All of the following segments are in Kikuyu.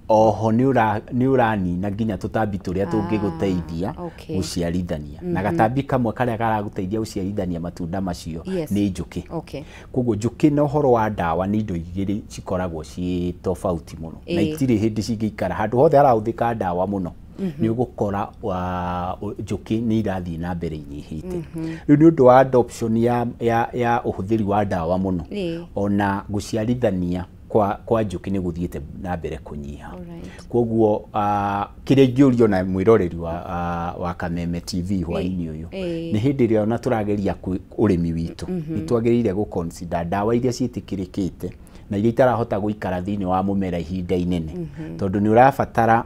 Oho nĩ ũranina nginya tũtambi tũrĩa tũngĩgũteithia gũciarithania, na gatambi kamwe karĩa karagũteithia gũciarithania matunda macio nĩ njũkĩ. Koguo njũkĩ na ũhoro wa ndawa nĩ indo igĩrĩ cikoragwo ciĩ tofauti mũno, na itirĩ hĩndĩ cingĩikara handũ hothe harahũthĩka ndawa mũno, nĩ ũgũkora njũkĩ nĩ irathiĩ na mbere inyihĩte. Rĩu nĩ ũndũ wa adoption ya ũhũthĩri wa ndawa mũno, ona gũciarithania kwa njũkĩ nĩ gũthiĩte na mbere kũnyiha. Koguo kĩrĩa ingĩũrio na mwĩroreri wa Kameme TV hwaĩ-inĩ ũyũ, nĩ hĩndĩ ĩrĩa ona tũrageria ũrĩmi witũ, nĩ twagĩrĩire gũ consider ndawa iria ciĩtĩkĩrĩkĩte na iria itarahota gũikara thĩinĩ wa mũmera ihinda inene, tondũ nĩ ũrabatara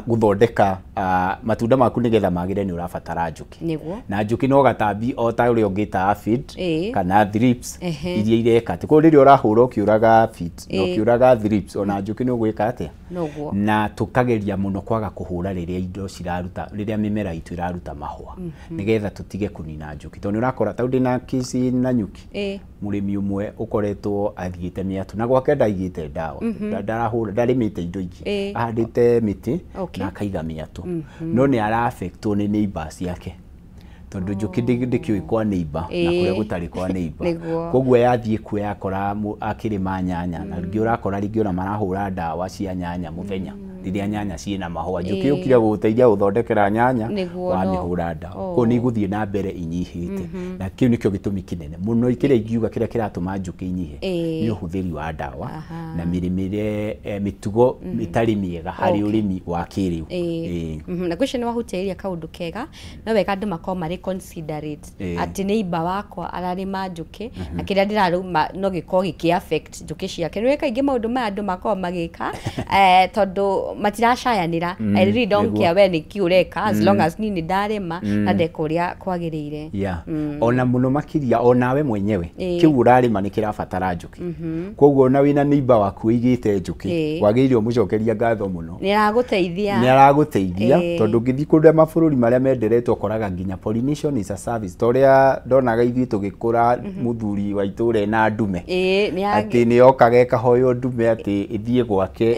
gũthondeka matunda maku nĩgetha magĩre, nĩ ũrabatara njũkĩ. Na njũkĩ no gatambi o ta ũrĩa ũngĩta aphid kana thrips iria ireka atĩ koguo rĩrĩa ũrahũra ũkĩũraga aphid na ũkĩũraga thrips, ona njũkĩ nĩ ũgwĩka atĩa? Na tũkageria mũno kwaga kũhũra rĩrĩa indo ciraruta, rĩrĩa mĩmera itũ ĩraruta mahũa, nĩgetha tũtige kũnina njũkĩ, tondũ nĩ ũrakora tondũ ndĩna kĩci na nyuki, mũrĩmi ũmwe ũkoretwo athiĩte mĩatũ na gwake ndaigĩte ndawa, ndarahũra, ndarĩmĩte indo ingĩ, ahandĩte mĩtĩ na akaiga mĩatũ, no nĩ ara affectwo nĩ neighbors ciake, tondũ njũkĩ ndĩkĩũĩ kwa neighbor na kũrĩa gũtarĩ kwa neighbor. Koguo yathiĩ kuo yakora akĩrĩma nyanya, na rĩngĩ ũrakora rĩngĩ ona marahũra ndawa cia nyanya mũthenya rĩrĩa nyanya ciĩna mahũa, njũkĩ yũkire gũgũteithia gũthondekera nyanya, wamĩhũra ndawa. Koguo nĩ igũthiĩ na mbere inyihĩte, na kĩu nĩkĩo gĩtũmi kĩnene mũno kĩrĩa ingiuga kĩrĩa kĩratũma njũkĩ inyihe nĩ ũhũthĩri wa ndawa na mĩrĩmĩre, mĩtugo ĩtarĩ mĩega harĩ ũrĩmi wa kĩrĩu. Na ngwĩciria nĩ wahutĩrĩria kaũndũ kega, no wega andũ makorwo marĩ considerate atĩ neighbor wakwa ararĩma njũkĩ na kĩrĩa ndĩrarĩma no gĩkorwo gĩkĩ affect njũkĩ ciake. Nĩ kaingĩ maũndũ maya andũ makoragwo magĩka tondũ matiracayanĩra. I really don't care we nĩkĩ ũreka, as long as niĩ nĩ ndarĩma na ndeka ũrĩa kwagĩrĩire. Yeah. Ona mũno makĩria onawe mwenyewe kĩu ũrarĩma nĩ kĩrabatara njũkĩ, koguo ona wĩna neighbor waku ũigĩte njũkĩ, wagĩrĩire ũmũcokeria ngatho mũno. Nĩ aragũteithia. Nĩ aragũteithia, tondũ ũngĩthiĩ kũrĩa mabũrũri marĩa menderetwo ũkoraga nginya pollination is a service, ta ũrĩa ndonaga ithuĩ tũgĩkũra mũthuri wa itũra ena ndume, atĩ nĩ okaga ĩkahoywo ndume atĩ ĩthiĩ gwake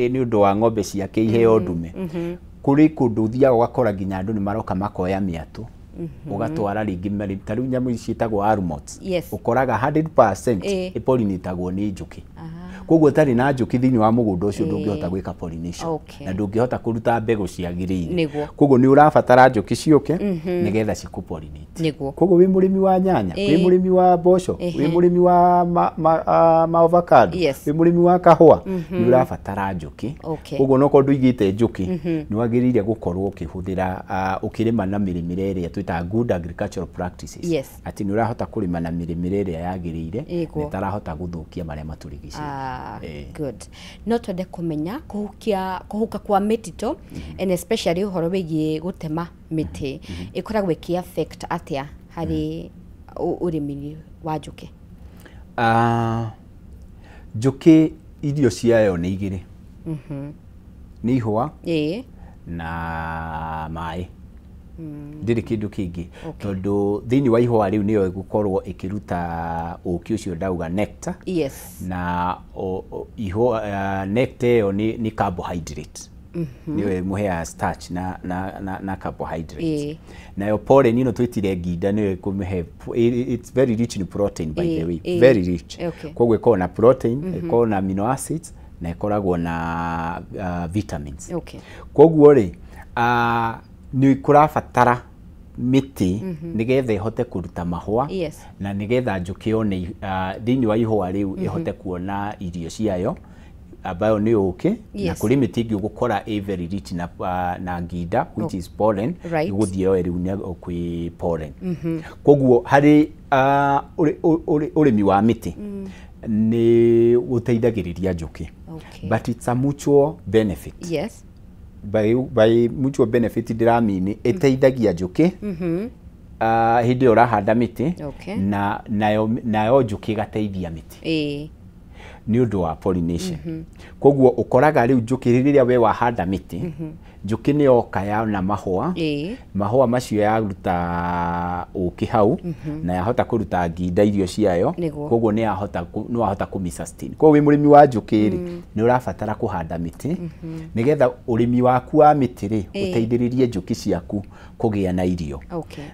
nĩ ũndũ wa ng'ombe ciake iheo ndume. Kũrĩ kũndũ ũthiaga ũgakora nginya andũ nĩ maroka makoya mĩatũ, ũgatwara rĩngĩ ta rĩu nyamũ ici ciĩtagwo almonds, ũkoraga 100% ĩpollinatagwo nĩ njũkĩ. Koguo ũtarĩ na njũkĩ thĩinĩ wa mũgũnda ũcio ndũngĩhota gwĩka pollination na ndũngĩhota kũruta mbegũ ciagĩrĩire. Koguo nĩ ũrabatara njũkĩ ciũke nĩgetha cikũ pollinate. Koguo wĩ mũrĩmi wa nyanya, wĩ mũrĩmi wa mboco, wĩ mũrĩmi wa ma avocado, wĩ mũrĩmi wa kahũa, nĩ ũrabatara njũkĩ. Koguo onokorwo ndũigĩte njũkĩ, nĩ wagĩrĩire gũkorwo ũkĩhũthĩra ũkĩrĩma na mĩrĩmĩre ĩrĩa twĩtaga good agricultural practices, atĩ nĩ ũrahota kũrĩma na mĩrĩmĩre ĩrĩa yagĩrĩire na ĩtarahota gũthũkia marĩa matũrigicĩirie. Good. No twende kũmenya kũhukia kũhuka kwa mĩtitũ and especially ũhoro wĩgiĩ gũtema mĩtĩ ĩkoragwo ĩkĩ affect atĩa harĩ ũrĩmi wa njũkĩ? Njũkĩ irio ciayo nĩ igĩrĩ, nĩ ihũa na maĩ, ndĩrĩ kĩndũ kĩngĩ, tondũ thĩinĩ wa ihũa rĩu nĩyo ĩgũkorwo ĩkĩruta ũkĩ ũcio ndauga, nectar, na ihũa, nectar ĩyo nĩ carbohydrate, nĩyo ĩmũheaga starch na carbohydrate. Nayo pollen ĩno twĩtire nginda nĩyo ĩkũmĩhe, it's very rich in protein, by the way, very rich. Koguo ĩkoragwo na protein, ĩkoragwo na amino acids na ĩkoragwo na vitamins. Koguo rĩ, nĩ kũrabatara mĩtĩ nĩgetha ĩhote kũruta mahũa na nĩgetha njũkĩ yone thĩinĩ wa ihũa rĩu ĩhote kuona irio ciayo ambayo nĩ ũkĩ. Na kũrĩ mĩtĩ ĩngĩ ũgũkora ĩ very rich na nginda, which is pollen, ĩgũthiĩ yoe rĩu nĩ kwĩ pollen. Koguo harĩ ũrĩmi wa mĩtĩ nĩ gũteithagĩrĩria njũkĩ, but it's a mutual benefit. By mutual benefit ndĩramini ĩteithagia njũkĩ hĩndĩ ĩyo ũrahanda mĩtĩ, na nayo njũkĩ ĩgateithia mĩtĩ. Nĩ ũndũ wa pollination. Koguo ũkoraga rĩu njũkĩ rĩrĩa we wahanda mĩtĩ, njũkĩ nĩ yoka yona mahũa, mahũa macio yaruta ũkĩ hau, na yahota kũruta nginda irio ciayo, koguo nĩ yahota nĩ wahota kũmĩ sustain. Koguo wĩ mũrĩmi wa njũkĩ rĩ, nĩ ũrabatara kũhanda mĩtĩ nĩgetha ũrĩmi waku wa mĩtĩ rĩ ũteithĩrĩrie njũkĩ ciaku kũgĩa na irio.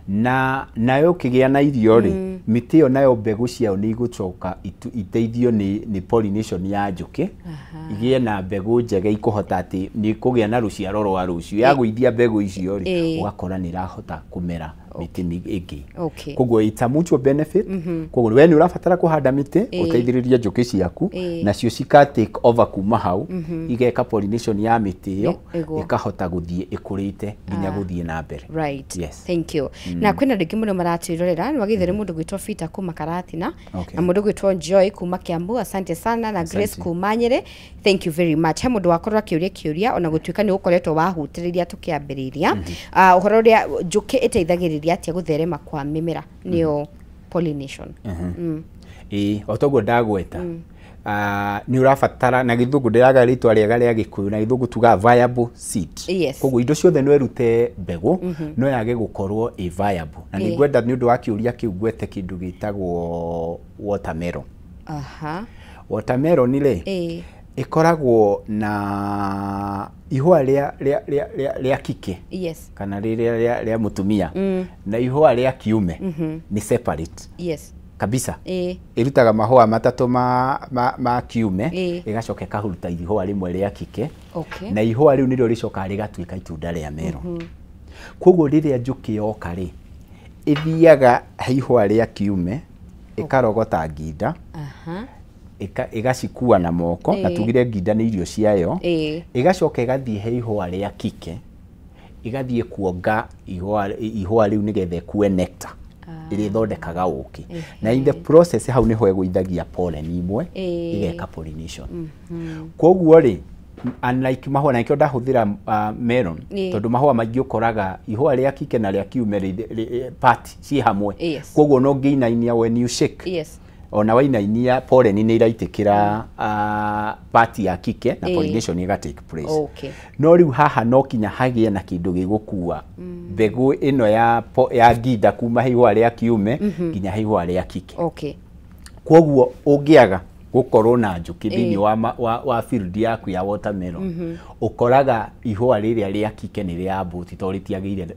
Na nayo ũkĩgĩa na irio rĩ, mĩtĩ ĩyo nayo mbegũ ciayo nĩ igũcoka iteithio nĩ pollination ya njũkĩ, igĩe na mbegũ njega ikũhota atĩ nĩ kũgĩa na rũciaro rwa rũciũ. Yagũithia mbegũ icio rĩ, ũgakora nĩ ĩrahota kũmera mĩtĩ ĩngĩ. Koguo it's a mutual benefit. Koguo we nĩ ũrabatara kũhanda mĩtĩ ũteithĩrĩrie njũkĩ ciaku, nacio cika take over kuma hau, igeka pollination ya mĩtĩ ĩyo, ĩkahota gũthiĩ ĩkũrĩte nginya gũthiĩ na mbere. Right. Yes. Thank you. Na kwĩna andũ aingĩ mũno maratwĩrorera, nĩ wagithire mũndũ gwĩtwo Peter kuma Karatina, na mũndũ gwĩtwo Joy kuma Kiambu, asante sana, na Grace kuma Nyeri, thank you very much. He mũndũ wakorwo akĩũria kĩũria ona gũtuĩka nĩ ũkoretwo wahutĩrĩria tũkĩambĩrĩria, ũhoro ũrĩa njũkĩ ĩteithagĩrĩria atĩa gũtherema kwa mĩmera, nĩyo pollination. Ĩĩ, o toguo ndagweta, nĩ ũrabatara, na gĩthũngũ ndĩraga rĩtwa rĩega rĩa gĩkũyũ, na gĩthũngũ tugaga viable seed. Koguo indo ciothe no ĩrute mbegũ, no yage gũkorwo ĩ viable. Na nĩ ngwenda nĩ ũndũ wa kĩũria kĩu ngwete kĩndũ gĩtagwo watermelon. Watermelon rĩ, ĩkoragwo na ihũa rĩa kike, kana rĩrĩa rĩa mũtumia, na ihũa rĩa kiume nĩ separate. Kabisa. Ĩrutaga mahũa matatũ ma kiume, ĩgacoka ĩkahuruta ihũa rĩmwe rĩa kike, na ihũa rĩu nĩrĩo rĩcokaga rĩgatuĩka itunda rĩa melon. Koguo rĩrĩa njũkĩ yoka rĩ, ĩthiaga he ihũa rĩa kiume, ĩkarogota nginda, ĩgacikua na moko, na tugire nginda nĩ irio ciayo, ĩgacoka ĩgathiĩ he ihũa rĩa kike, ĩgathiĩ kuonga ihũa rĩu nĩgetha ĩkue nectar ĩrĩa ĩthondekaga ũkĩ. Na in the process hau nĩho ĩgũithagia pollen imwe, ĩgeka pollination. Koguo rĩ, unlike mahũa, na nĩkĩo ndahũthĩra melon, tondũ mahũa maingĩ ũkoraga ihũa rĩa kike na rĩa kiume part ciĩ hamwe. Koguo no ũngĩinainia when you shake, ona wainainia pollen nĩ iraitĩkĩra part ya kike, na pollination ĩga take place. No rĩu haha no kinya hagĩe na kĩndũ gĩgũkua mbegũ ĩno ya nginda kuma he ihũa rĩa kiume nginya he ihũa rĩa kike. Koguo ũngĩaga gũkorwo na njũkĩ thĩinĩ wa field yaku ya watermelon, ũkoraga ihũa rĩrĩa rĩa kike nĩ rĩa mbũti tondũ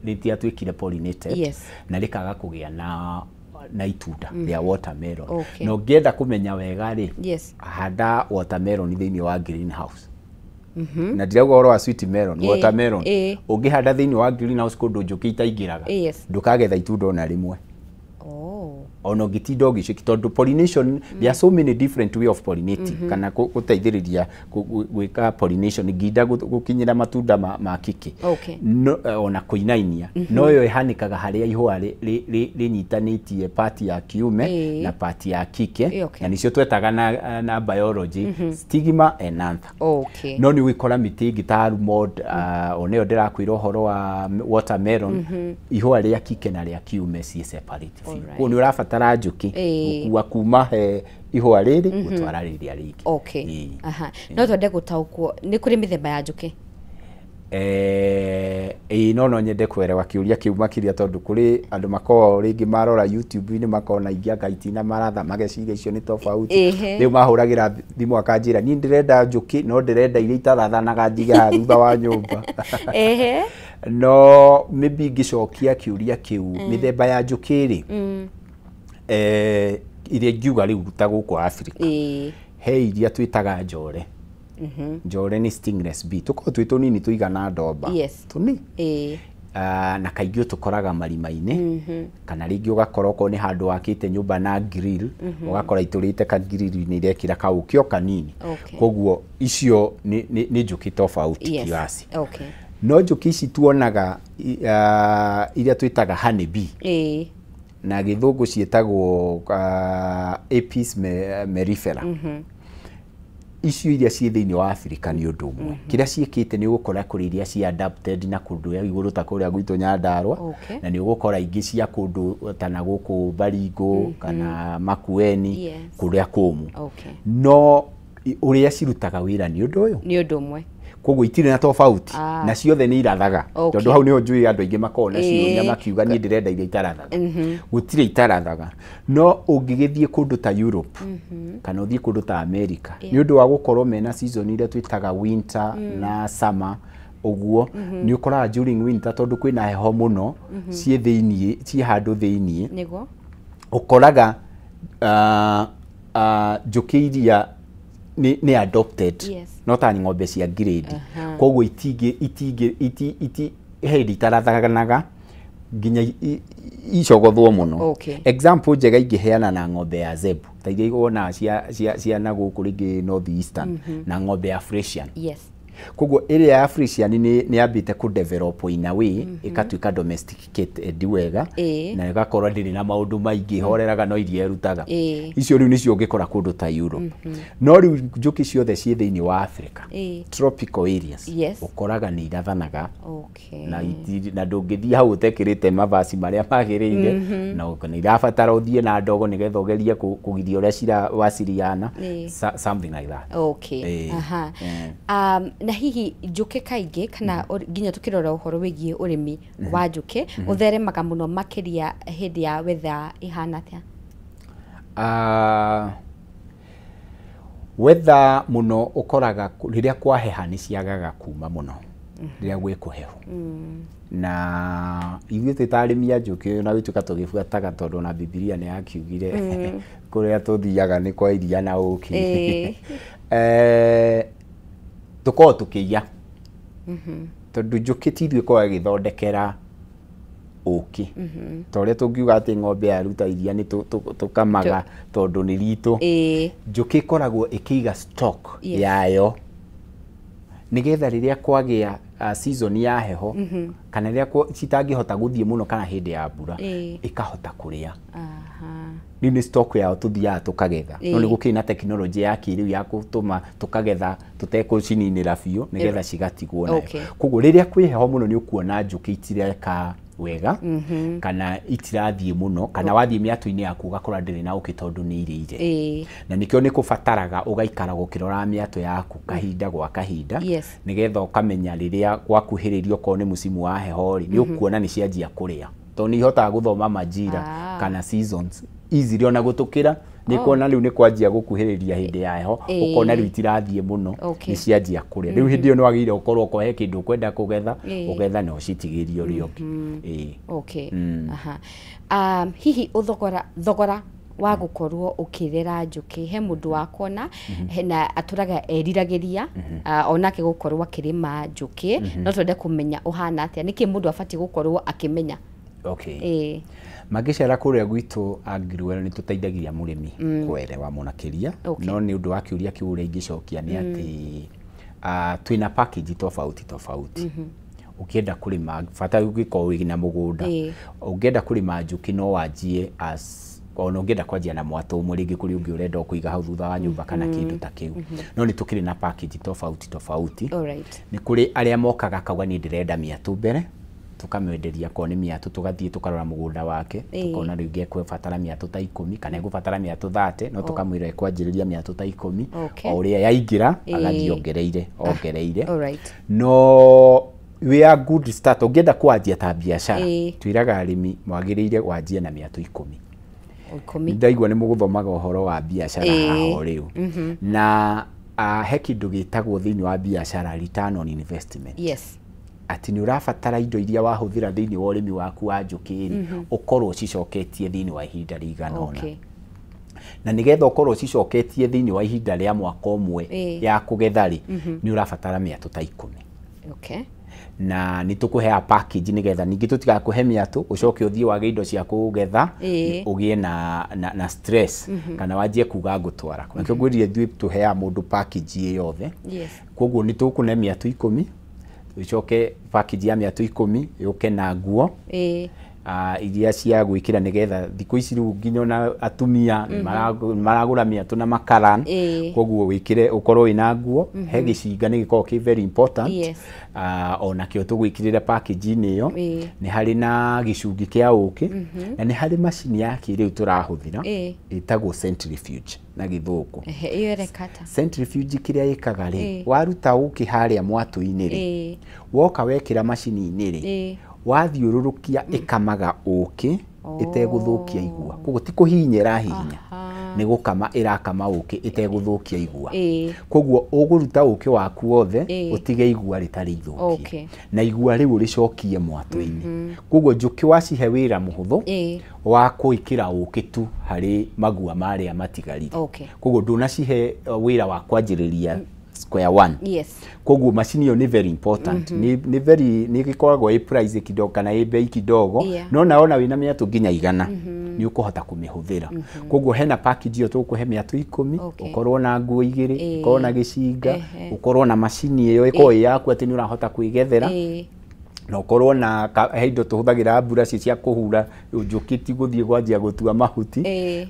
rĩtiatuĩkire pollinated, na rĩkaga kũgĩa na itunda rĩa watermelon. Na ũngĩenda kũmenya wega rĩ, handa watermelon thĩinĩ wa greenhouse. Na ndirauga ũhoro wa sweet melon, watermelon. Ũngĩhanda thĩinĩ wa greenhouse kũndũ njũkĩ itaingĩraga, ndũkagetha itunda ona rĩmwe. Ona ũngĩtinda ũgĩceki, tondũ pollination, there are so many different way of pollinating, kana gũteithĩrĩria gwĩka pollination nginda gũkinyĩra matunda ma kike, ona kũinainia. No ĩyo ĩhanĩkaga harĩa ihũa rĩnyitanĩtie part ya kiume na part ya kike, na nĩcio twetaga na biology stigma and anther. No nĩ ũgĩkora mĩtĩ ĩngĩ ta almond, ona ĩyo ndĩrakwĩra ũhoro wa watermelon, ihũa rĩa kike na rĩa kiume ciĩ separate biũ. Koguo nĩ ũrabatara njũkĩ gũkua kuma he ihũa rĩrĩ gũtwara rĩrĩa rĩngĩ. No twende gũtaũkwo nĩ kũrĩ mĩthemba ya njũkĩ? Ĩĩ, no nyende kũerewa kĩũria kĩu makĩria, tondũ kũrĩ andũ makoragwo rĩngĩ marora YouTube-inĩ makona ingĩ anga itina maratha mageciria icio nĩ tofauti. Rĩu mahũragĩra thimũ akanjĩra niĩ ndĩrenda njũkĩ no ndĩrenda iria itarathanaga njige haha thutha wa nyũmba. No maybe ingĩcokia kĩũria kĩu, mĩthemba ya njũkĩ rĩ, iria ingiuga rĩu ta gũkũ Africa, he iria twĩtaga njore. Njore nĩ stingless bee, tũkoragwo twĩ tũnini tũigana ndomba, tũnini, na kaingĩ tũkoraga marima-inĩ, kana rĩngĩ ũgakora okorwo nĩ handũ wakĩte nyũmba na grill, ũgakora itũrĩte ka grill-inĩ irekĩra kaũkĩ o kanini. Koguo icio nĩ njũkĩ tofauti kiasi. No njũkĩ ici tuonaga iria twĩtaga honey bee, na gĩthũngũ ciĩtagwo Apis mellifera. Icio iria ciĩ thĩinĩ wa Africa nĩ ũndũ ũmwe. Kĩrĩa ciĩkĩte nĩ ũgũkora kũrĩ iria ci adapted na kũndũ ya igũrũ ta kũrĩa gwitũ Nyandarua, na nĩ ũgũkora ingĩ cia kũndũ ta na gũkũ Baringo kana Makueni, kũrĩa kũmũ. No Ũrĩa cirutaga wĩra nĩ ũndũ ũyũ, nĩ ũndũ ũmwe, koguo itirĩ na tofauti na ciothe nĩ irathaga. Tondũ hau nĩho njũĩ andũ aingĩ makoragwo na ciũria makiuga niĩ ndĩrenda iria itarathaga. Gũtirĩ itarathaga. No ũngĩgĩthiĩ kũndũ ta Europe kana ũthiĩ kũndũ ta America, nĩ ũndũ wa gũkorwo mena season iria twĩtaga winter na summer ũguo, nĩ ũkoraga during winter tondũ kwĩna heho mũno, ciĩ thĩiniĩ, ciĩ handũ thĩiniĩ, nĩguo ũkoraga njũkĩ iria nĩ adopted. Yes. No ta ng'ombe cia grade. Koguo itingĩ itingĩ iti iti he hĩndĩ itarathaganaga nginya icogothwo mũno. Example njega ingĩheana na ng'ombe ya zebu ta iria wonaga cia na gũkũ rĩngĩ North Eastern na ng'ombe ya Fresian. Koguo ĩrĩa ya Fresian nĩ yambĩte kũ develop in a way ĩkatuĩka domesticated wega na ĩgakorwo ndĩrĩ na maũndũ maingĩ, horeraga no iria ĩrutaga. Icio rĩu nĩcio ũngĩkora kũndũ ta Europe. No rĩu njũkĩ ciothe ciĩ thĩinĩ wa Africa, tropical areas, ũkoraga nĩ irathanaga na na ndũngĩthiĩ hau ũtekĩrĩte mavaci marĩa magĩrĩire, na nĩ irabatara ũthiĩ na ndogo nĩgetha ũgerie kũgiria ũrĩa waciriana, something like that. Aha. Na hihi njũkĩ kaingĩ kana nginya tukĩrora ũhoro wĩgiĩ ũrĩmi wa njũkĩ, ũtheremaga mũno makĩria hĩndĩ ya weather ĩhana atĩa? Weather mũno ũkoraga rĩrĩa kwaheha nĩ ciagaga kuma mũno rĩrĩa gwĩ kũhehu. Na ithuĩ twĩ ta arĩmi a njũkĩ na gũtuĩka tũgĩbuataga, tondũ na Bibilia nĩ yakiugire kũrĩa tũthiaga nĩ kwa iria na ũkĩ. Tũkoragwo tũkĩiya tondũ njũkĩ ti ithuĩ ĩkoragwo ĩgĩthondekera ũkĩ, ta ũrĩa tũngiuga atĩ ng'ombe yaruta iria nĩ tũkamaga tondũ nĩ ritũ. Njũkĩ ĩkoragwo ĩkĩiga stock yayo nĩgetha rĩrĩa kwagĩa season ya heho kana rĩrĩa citangĩhota gũthiĩ mũno kana hĩndĩ ya mbura, ĩkahota kũrĩa. Rĩu nĩ stock yao tũthiaga tũkagetha. No nĩ gũkĩrĩ na tekinoronjĩ ya kĩrĩu ya gũtũma tũkagetha tũtekũcininĩra biũ nĩgetha cigatigwo nayo. Koguo rĩrĩa kwĩ heho mũno nĩ ũkuona njũkĩ itireka wega kana itirathiĩ mũno, kana wathiĩ mĩatũ-inĩ yaku ũgakora ndĩrĩ na ũkĩ tondũ nĩ irĩire. Na nĩkĩo nĩ kũbataraga ũgaikara ũkĩroraga mĩatũ yaku kahinda gwa kahinda, nĩgetha ũkamenya rĩrĩa gwakuhĩrĩria okorwo nĩ mũcimu wa heho rĩ, nĩ ũkuona nĩ cianjia kũrĩa tondũ nĩ ihotaga gũthoma majira kana seasons easily ona gũtũkĩra. Nĩ kuona rĩu nĩ kwanjia gũkuhĩrĩria hĩndĩ ya heho, ũkona rĩu itirathiĩ mũno, nĩ cianjia kũrĩa. Rĩu hĩndĩ ĩyo nĩ wagĩrĩire ũkorwo okorwo he kĩndũ ũkwenda kũgetha, ũgetha na ũcitigĩrie ũrĩa ũngĩ. Okay. Aha. Hihi ũthogora thogora wa gũkorwo ũkĩrera njũkĩ, he mũndũ wakuona na atũraga eriragĩria onake gũkorwo akĩrĩma njũkĩ, no twende kũmenya ũhana atĩa, nĩkĩ mũndũ abatiĩ gũkorwo akĩmenya? Mangĩcera kũrĩa gwitũ Agrowell nĩ tũteithagia mũrĩmi kũerewa mũno makĩria. No nĩ ũndũ wa kĩũria kĩu, ũrĩa ingĩcokia nĩ atĩ twĩna package tofauti tofauti. Ũkĩenda kũrĩma, bata ũngĩkorwo wĩna mũgũnda, ũngĩenda kũrĩma njũkĩ no wanjie as ona ũngĩenda kwanjia na mwatũ ũmwe, rĩngĩ kũrĩ ũngĩ ũrenda kũiga hau thutha wa nyũmba kana kĩndũ ta kĩu. No nĩ tũkĩrĩ na package tofauti tofauti. Nĩ kũrĩ arĩa mokaga akauga niĩ ndĩrenda mĩatũ mbere, tũkamwenderia korwo nĩ mĩatũ, tũgathiĩ tũkarora mũgũnda wake, tũkona rĩu ekũbatara mĩatũ ta 10 kana egũbatara mĩatũ 30, no tũkamwĩra ekwanjĩrĩria mĩatũ ta 10, o ũrĩa yaingĩra agathiĩ ongereire ongereire. No we are good start ũngĩenda kwanjia ta biacara, twĩraga arĩmi mwagĩrĩire wanjie na mĩatũ 10. 10. Ndaigua nĩ mũgũthomaga ũhoro wa biacara haha o rĩu, na he kĩndũ gĩtagwo thĩinĩ wa biacara return on investment, atĩ nĩ ũrabatara indo iria wahũthĩra thĩinĩ wa ũrĩmi waku wa njũkĩ rĩ, ũkorwo ũcicoketie thĩinĩ wa ihinda rĩigana ũna. Na nĩgetha ũkorwo ũcicoketie thĩinĩ wa ihinda rĩa mwaka ũmwe ya kũgetha rĩ, nĩ ũrabatara mĩatũ ta 10. Na nĩ tũkũheaga package nĩgetha ningĩ tũtigakũhe mĩatũ ũcoke ũthiĩ wage indo cia kũgetha, ũgĩe na stress kana wanjie kuga ngũtwara kũ. Nakĩo ngwĩrire ithuĩ tũheaga mũndũ package ĩ yothe. Koguo nĩ tũkũne mĩatũ 10, ũcoke package ya mĩatũ 10 yũke na nguo. Iria cia gwĩkĩra nĩgetha thikũ ici rĩu nginya ona atumia maragũra mĩatũ na makara, koguo wĩkĩre ũkorwo wĩna nguo. He gĩcinga nĩ gĩkoragwo kĩ very important. Onakĩo tũgwĩkĩrĩre package-inĩ ĩyo. Nĩ harĩ na gĩcungi kĩa ũkĩ, na nĩ harĩ macini ya kĩrĩu tũrahũthĩra ĩtagwo centrifuge na gĩthũngũ. Ĩyo ĩreka atĩa? Centrifuge kĩrĩa ĩkaga rĩ, waruta ũkĩ harĩa mwatũ-inĩ rĩ, woka wekĩra macini-inĩ rĩ, wathiũrũrũkia ĩkamaga ũkĩ ĩtegũthũkia igua. Koguo ti kũhihinya ĩrahihinya, nĩ gũkama ĩrakama ũkĩ ĩtegũthũkia igua. Koguo ũgũruta ũkĩ waku wothe ũtige igua rĩtarĩ ithũkie, na igua rĩu ũrĩcokie mwatũ-inĩ. Koguo njũkĩ wacihe wĩra mũhũthũ wa gwĩkĩra ũkĩ tu harĩ magua marĩa matigarire. Koguo ndũnacihe wĩra wa kwanjĩrĩria square one. Koguo macini ĩyo nĩ very important. Nĩ very nĩ gĩkoragwo ĩ price kidogo kana ĩ bei kidogo, no naona wĩna mĩatũ nginya 100 nĩ ũkũhota kũmĩhũthĩra. Koguo hena package ĩyo tũgũkũhe mĩatũ 10, ũkorwo na nguo 2, ũkorwo na gĩcinga, ũkorwo na macini ĩyo ĩkorwo ĩ yaku atĩ nĩ ũrahota kwĩgethera, na ũkorwo na he indo tũhũthagĩra mburaci cia kũhura njũkĩ ti gũthiĩ kwanjia gũtua mahuti,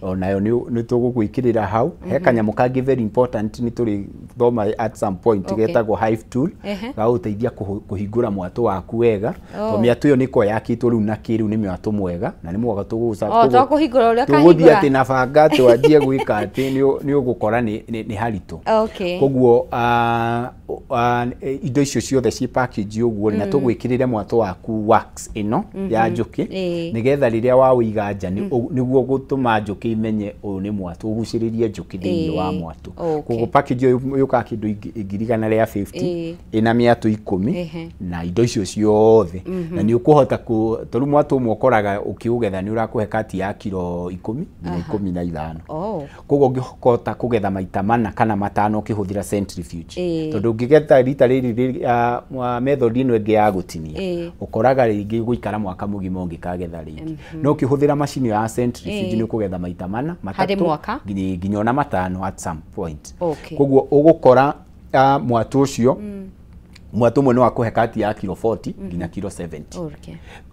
onayo nĩ tũgũgwĩkĩrĩra hau. He kanyamũ kangĩ very important nĩ tũrĩthoma at some point, getagwo hive tool, gagũteithia kũhingũra mwatũ waku wega, tondũ mĩatũ ĩyo nĩ ĩkoragwo yakĩtwo rĩu na kĩrĩu, nĩ mĩatũ mwega na nĩ mwega tũgũthiĩ atĩ na banga atĩ wanjie gwĩka atĩ nĩ ũgũkora nĩ haritũ. Koguo indo icio ciothe ciĩ package ũguo, na tũgwĩkĩrĩre mwatũ waku wax ĩno ya njũkĩ, nĩgetha rĩrĩa waũiga nja nĩguo gũtũma njũkĩ imenye ũyũ nĩ mwatũ, ũgucĩrĩrie njũkĩ thĩinĩ wa mwatũ. Koguo package ĩyo yũkaga kĩndũ 150,000 ĩna mĩatũ 10 na indo icio ciothe, na nĩ ũkũhota tondũ mwatũ ũmwe ũkoraga ũkĩũgetha nĩ ũrakũhe kati ya kiro 10 nginya 15. Koguo ũngĩhota kũgetha maita 4 kana 5 ũkĩhũthĩra centrifuge, tondũ ũngĩgetha rita rĩrĩ method ĩno ĩngĩ ya gũtinia, ũkoraga rĩngĩ gũikara mwaka mũgima ũngĩkagetha rĩngĩ. No ũkĩhũthĩra macini ya centrifuge nĩ ũkũgetha maita 4 3 nginya ona 5 at some point. Koguo ũgũkora mwatũ ũcio, mwatũ ũmwe nĩ wakũhe kati ya kiro 40 nginya kiro 70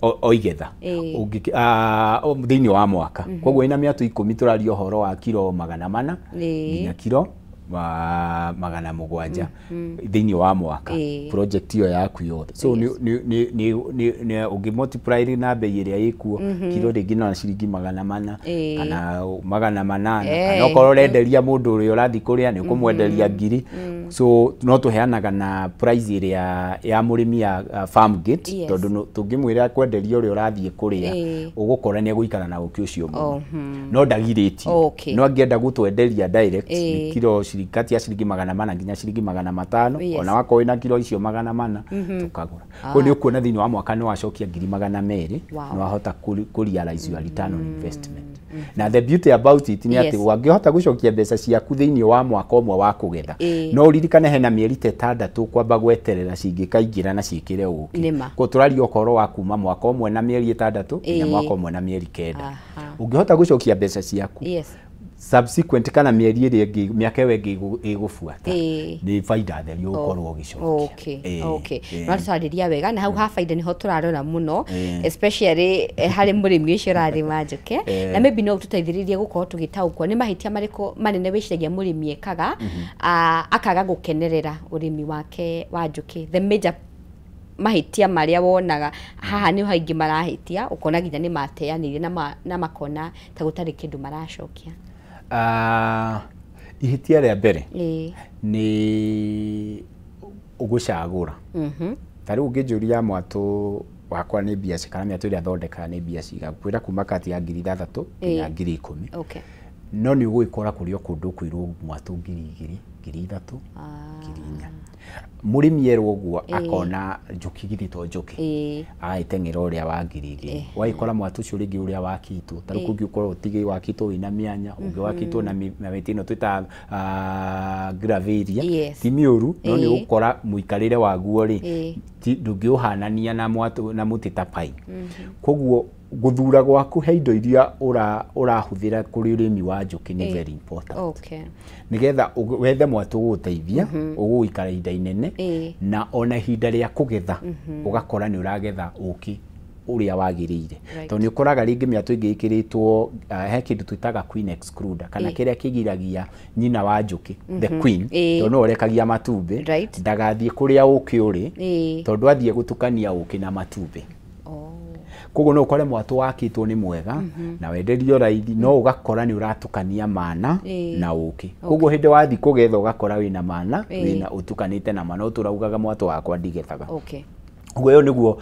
o igetha thĩinĩ wa mwaka. Koguo ĩna mĩatũ 10 tũraria ũhoro wa kiro 400 nginya kiro 700 thĩinĩ wa mwaka, project ĩyo yaku yothe. So nĩ ũngĩ multiply na bei ĩrĩa ĩkuo, kiro rĩngĩ na ciringi 400 kana 800, kana okorwo ũrenderia mũndũ ũrĩa ũrathiĩ kũrĩa nĩ ũkũmwenderia 1000. So no tũheanaga na price ĩrĩa ya mũrĩmi ya farm gate, tondũ tũngĩmwĩra kwenderia ũrĩa ũrathiĩ kũrĩa ũgũkora nĩ egũikara na ũkĩ ũcio mũno, no ndagirĩtio. No angĩenda gũtwenderia direct nĩ kiro kati ya ciringi 400 nginya ciringi 500, ona wakorwo wĩna kiro icio 400 tũkagũra. Koguo nĩ ũkuona thĩinĩ wa mwaka nĩ wacokia 200,000, nĩ wahota kũ realize your return on investment. Na the beauty about it nĩ atĩ wangĩhota gũcokia mbeca ciaku thĩinĩ wa mwaka ũmwe wa kũgetha, no ũririkane hena mĩeri ta 6 kwamba gweterera cingĩkaingĩra na ciĩkĩre ũkĩ. Koguo tũraria ũhoro wa kuma mwaka ũmwe na mĩeri 6 nginya mwaka ũmwe na mĩeri 9. Ũngĩhota gũcokia mbeca ciaku subsequent kana mĩeri ĩrĩa ĩngĩ, mĩaka ĩyo ĩngĩ ĩgũbuata, nĩ baida theri ũgũkorwo ũgĩcokia. No tũtarĩria wega, na hau ha baida nĩho tũrarora mũno, especially harĩ mũrĩmi ũcio ũrarĩma njũkĩ, na maybe no tũteithĩrĩrie gũkorwo tũgĩtaũkwo nĩ mahĩtia marĩkũ manene wĩciragia mũrĩmi ekaga akaga gũkenerera ũrĩmi wake wa njũkĩ. The major mahĩtia marĩa wonaga haha nĩ haingĩ marahĩtia, ũkona nginya nĩ mateanĩirie na makona ta gũtarĩ kĩndũ maracokia. Ihĩtia rĩa mbere nĩ ũgũcagũra. Ta rĩu ũngĩnjũria mwatũ wakwa nĩ mbia kana mĩatũ ĩrĩa thondekaga nĩ mbia cigana, ngũkwĩra kuma kati ya 6,000 nginya 10,000. No nĩ ũgũgĩkora kũrĩ o kũndũ ũkwĩrwo mwatũ 2,000, 3,000, 4,000. Mũrĩmi erwo ũguo akona njũkĩ githĩ to njũkĩ, agagĩteng'era ũrĩa wa 2,000. Wagĩkora mwatũ ũcio rĩngĩ ũrĩa wakĩtwo, ta rĩu kũngĩ ũkorwo ũtige wakĩtwo wĩna mĩanya, ũngĩ wakĩtwo na mĩtĩ ĩno twĩtaga gravelia, ti mĩũru, no nĩ ũgũkora mũikarĩre waguo rĩ ndũngĩũhanania na mwatũ na mũtĩ ta pine. Koguo gũthura gwaku he indo iria ũrahũthĩra kũrĩ ũrĩmi wa njũkĩ nĩ very important. Nĩgetha wethe mwatũ ũgũgũteithia, ũgũikara ihinda inene, na ona ihinda rĩa kũgetha ũgakora nĩ ũragetha ũkĩ ũrĩa wagĩrĩire. Tondũ nĩ ũkoraga rĩngĩ mĩatũ ĩngĩ ĩkĩrĩtwo he kĩndũ twĩtaga queen excluder kana kĩrĩa kĩgiragia nyina wa njũkĩ, the queen, tondũ no ũrekagia matumbĩ ndagathiĩ kũrĩa ũkĩ ũrĩ, tondũ athiĩ gũtukania ũkĩ na matumbĩ. Koguo no ũkore mwatũ wakĩtwo nĩ mwega na wenderio raithi, no ũgakora nĩ ũratukania mana na ũkĩ. Koguo hĩndĩ wathiĩ kũgetha ũgakora wĩna mana, wĩna ũtukanĩte na mana, ũtũraugaga mwatũ wakwa ndigethaga. Ũguo ĩyo nĩguo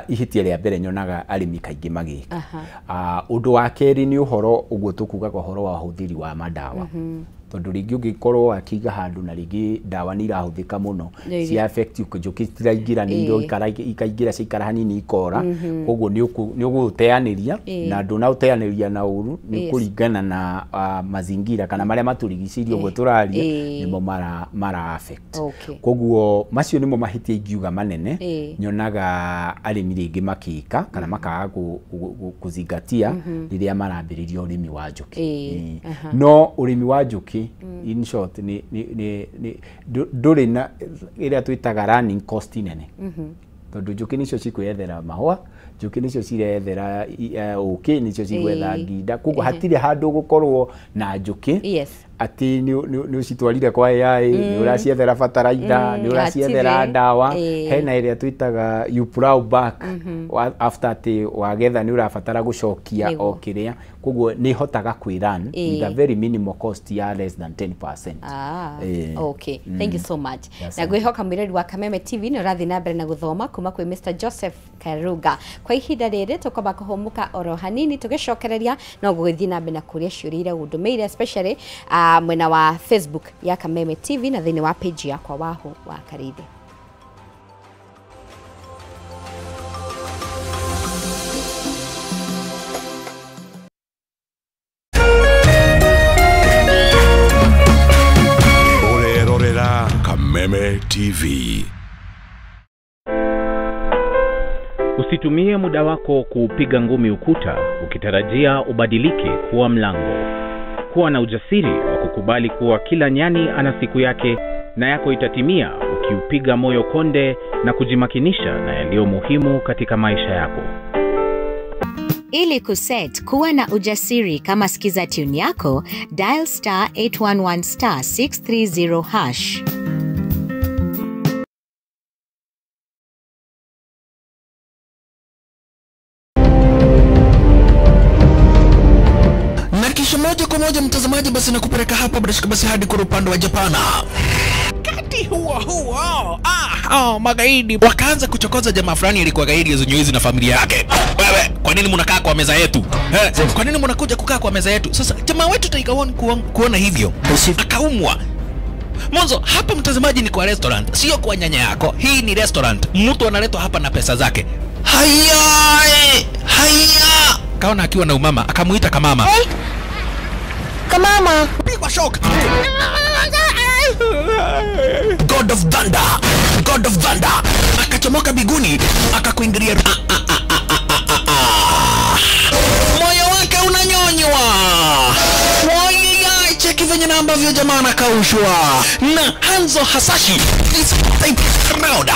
ihĩtia rĩa mbere nyonaga arĩmi kaingĩ magĩka. Ũndũ wa kerĩ nĩ ũhoro ũguo tũkugaga ũhoro wa ũhũthĩri wa madawa. Tondũ rĩngĩ ũngĩkorwo wakiiga handũ na rĩngĩ ndawa nĩ irahũthĩka mũno, cia affect njũkĩ citiraingĩra, nĩ ikaingĩra ciaikara hanini ikora. Koguo nĩ ũgũteanĩria na ndũnaũteanĩria na ũru, nĩ kũringana na mazingira kana marĩa matũrigicĩirie ũguo tũraria nĩmo mara affect. Koguo macio nĩmo mahĩtia ingiuga manene nyonaga arĩmi rĩngĩ makĩka kana makaga kũzingatia rĩrĩa marambĩrĩria ũrĩmi wa njũkĩ. No ũrĩmi wa njũkĩ in short ni ndũrĩ na ĩrĩa twĩtaga running cost nene. Tondũ njũkĩ nicio cikwĩyethera mahũa, njũkĩ nicio cirethera ũkĩ, nicio cigwetha nginda. Koguo hatirĩ handũ gũkorwo na njũkĩ atĩ nĩ ũcitwarire kwa AI, nĩ ũraciethera bataraitha, nĩ ũraciethera ndawa. Hena ĩrĩa twĩtaga you plow back after atĩ wagetha nĩ ũrabatara gũcokia o kĩrĩa. Koguo nĩ ihotaga kwĩrun with a very minimal cost ya less than 10%. Okay, thank you so much. Na ngwĩhoka mwĩrori wa Kameme TV nĩ ũrathiĩ na mbere na gũthoma kuma kwĩ Mr. Joseph Karuga. Kwa ihinda rĩrĩ tũkwamba kũhũmũka oro hanini, tũgĩcokereria no gũgĩthiĩ na mbere na kũria ciũria iria ũndũmĩire, especially mwena wa Facebook ya Kameme TV na thĩinĩ wa page yakwa Wahu wa Karithi. Ũrerorera Kameme TV. Usitumie muda wako kuupiga ngumi ukuta ukitarajia ubadilike kuwa mlango. Kuwa na ujasiri wa kukubali kuwa kila nyani ana siku yake na yako itatimia ukiupiga moyo konde na kujimakinisha na yaliyo muhimu katika maisha yako. Ili kuset kuwa na ujasiri kama skiza tune yako, dial star 811 star 630 hash. Moja kwa moja mtazamaji, basi nakupeleka hapa basi hadi kwa upande wa Japana. Kati huo huo magaidi wakaanza kuchokoza jamaa fulani alikuwa gaidi hizo na familia yake. Wewe, kwa nini mnakaa kwa meza yetu? Kwa nini mnakuja kukaa kwa meza yetu? Sasa jamaa wetu Tiger One kuona hivyo akaumwa. Mwanzo hapa mtazamaji ni kwa restaurant, sio kwa nyanya yako. Hii ni restaurant. Mtu analetwa hapa na pesa zake. Haya, haya. Kaona akiwa na umama, akamuita kamama. Hey. Kamama. Pigwa shock. God of Thunder, God of Thunder. Akachomoka biguni, akakuingilia. Moyo wake unanyonywa. Wai, cheki venye na ambavyo jamaa anakaushwa. Na Hanzo Hasashi is type crowd.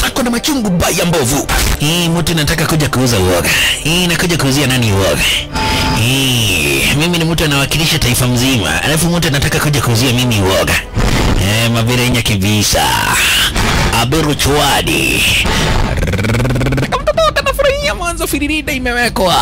Ako na machungu baya mbovu. Hii mtu nataka kuja kuuza uoga. Hii nakuja kuuzia nani uoga? Hii mimi ni mtu anawakilisha taifa mzima. Alafu mtu anataka kuja kuuzia mimi uoga. Mabirenya kibisa. Aberu chwadi. Mtoto kanafurahia mwanzo firirida imewekwa.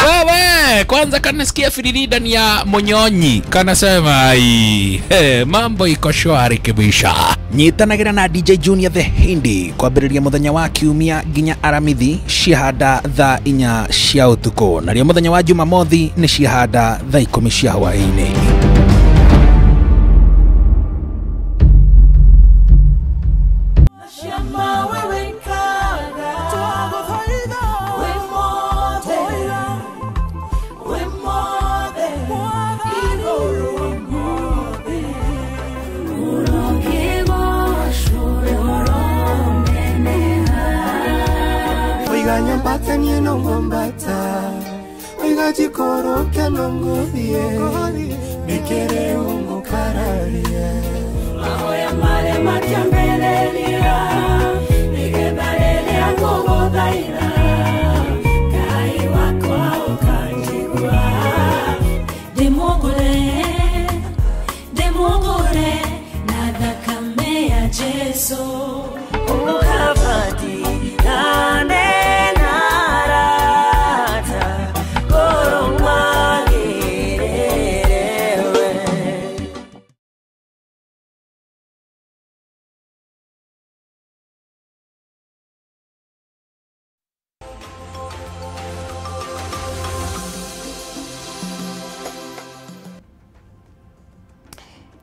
Wewe, kwanza kanasikia firirida ni ya Monyonyi. Kanasema ai, mambo iko shwari kibisha. Nyitanagira na DJ Junior the Hindi kwambĩrĩria mũthenya wa kiumia nginya Aramithi ciahanda thaa 4 cia ũtukũ, narĩo mũthenya wa Jumamothi nĩ ciahanda thaa 10 cia hwaĩ-inĩ. Yesu ukavati nanenarata koromwagirerewe.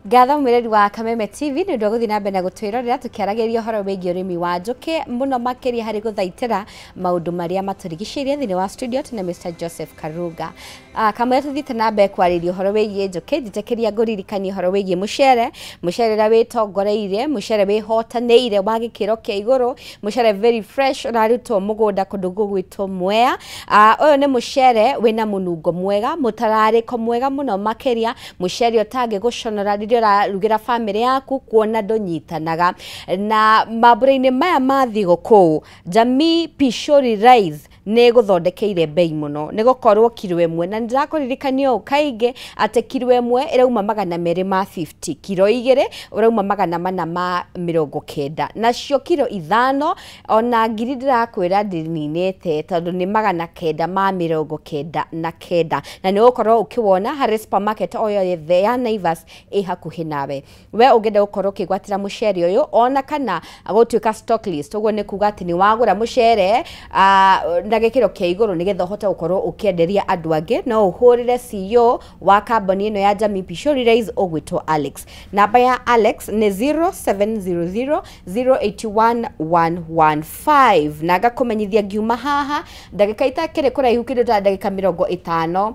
Ngatho mwireri wa Kameme TV nĩ ũndũ wa gũthiĩ na mbere na gũtwĩrorera tũkĩaragĩria ũhoro wĩgiĩ ũrĩmi wa njũkĩ mũno makĩria harĩ gũthaitĩra maũndũ marĩa matũrigicĩirie. Thĩinĩ wa studio tuna Mr. Joseph Karunga. Kamwe tũthiĩte na mbere kwarĩria ũhoro wĩgiĩ njũkĩ, njĩtĩkĩria ngũririkanie ũhoro wĩgiĩ mũcere, mũcere ũrĩa wĩtongoreire, mũcere wĩhotanĩire wa gĩkĩro kĩa igũrũ, mũcere very fresh ũrarutwo mũgũnda kũndũ gũgwĩtwo Mwea. Ũyũ nĩ mũcere wĩna mũnungo mwega, mũtararĩko mwega mũno makĩria, mũcere ũtangĩgũconora rĩrĩa ũrarugĩra bamĩrĩ yaku kuona ndũnyitanaga. Na mambura-inĩ maya ma thigũkũ, Jamii Pishori Rice nĩ gũthondekeire bei mũno nĩ gũkorwo kiro ĩmwe, na nĩndĩrakũririkania ũũ kaingĩ atĩ kiro ĩmwe ĩrauma 250, kiro 2 ũrauma 490, nacio kiro 5 ona ngiri ndĩrakwĩra ndĩninĩte tondũ nĩ 999, na nĩ ũgũkorwo ũkĩwona harĩ supermarket o yothe ya Naivas ĩ hakuhĩ nawe. We ũngĩenda gũkorwo ũkĩgwatĩra mũcere ũyũ ona kana gũtuĩka stock list, ũguo nĩ kuga atĩ nĩ wagũra mũcere na gĩkĩro kĩa igũrũ nĩgetha ũhote gũkorwo ũkĩenderia andũ angĩ, no ũhũrĩre CEO wa kambuni ĩno ya Jamii Pishori Rice ũgwĩtwo Alex. Namba ya Alex nĩ 0700 081 115. Na ngakũmenyithia ngiuma haha ndagĩka itakĩrĩ kũraihu kĩndũ ta ndagĩka 50,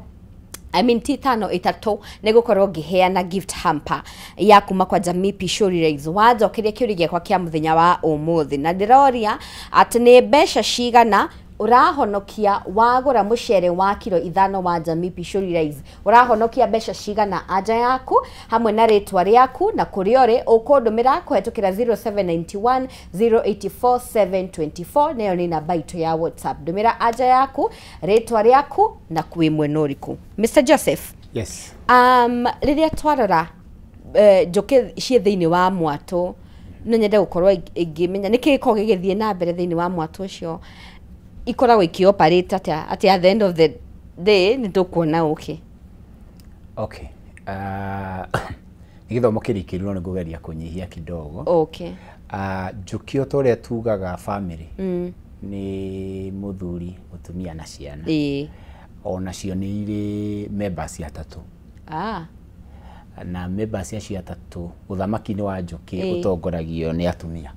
I mean ti 5 3 nĩ gũkorwo ngĩheana gift hamper ya kuma kwa Jamii Pishori Rice. Wanjokeria kĩũria gĩakwa kĩa mũthenya wa ũmũthĩ, na ndĩroria atĩ nĩ mbeca cigana ũrahonokia wagũra mũcere wa kiro 5 wa Jamii Pishori Rice, ũrahonokia mbeca cigana anja yaku hamwe na rĩtwa rĩaku na kũrĩa ũrĩ ũkũndũmĩra kũhetũkĩra 0791 084 724, nayo nĩ namba itũ ya WhatsApp. Ndũmĩra anja yaku, rĩtwa rĩaku na kwĩ mwena ũrĩkũ. Mr. Joseph. Yes. Rĩrĩa twarora njũkĩ ciĩ thĩinĩ wa mwatũ, no nyende gũkorwo ngĩmenya nĩkĩ gĩkoragwo gĩgĩthiĩ na mbere thĩinĩ wa mwatũ ũcio, ikoragwo ikĩoperate atĩa atĩ at the end of the day nĩ tũkuona ũkĩ? Okay. Nĩ gĩthomo kĩrikĩru no nĩngũgeria kũnyihia kidogo. Okay. Njũkĩ o ta ũrĩa tugaga family nĩ mũthuri, mũtumia na ciana. Onacio nĩ irĩ members atatũ. Na members acio atatũ ũthamaki-inĩ wa njũkĩ ũtongoragio nĩ atumia.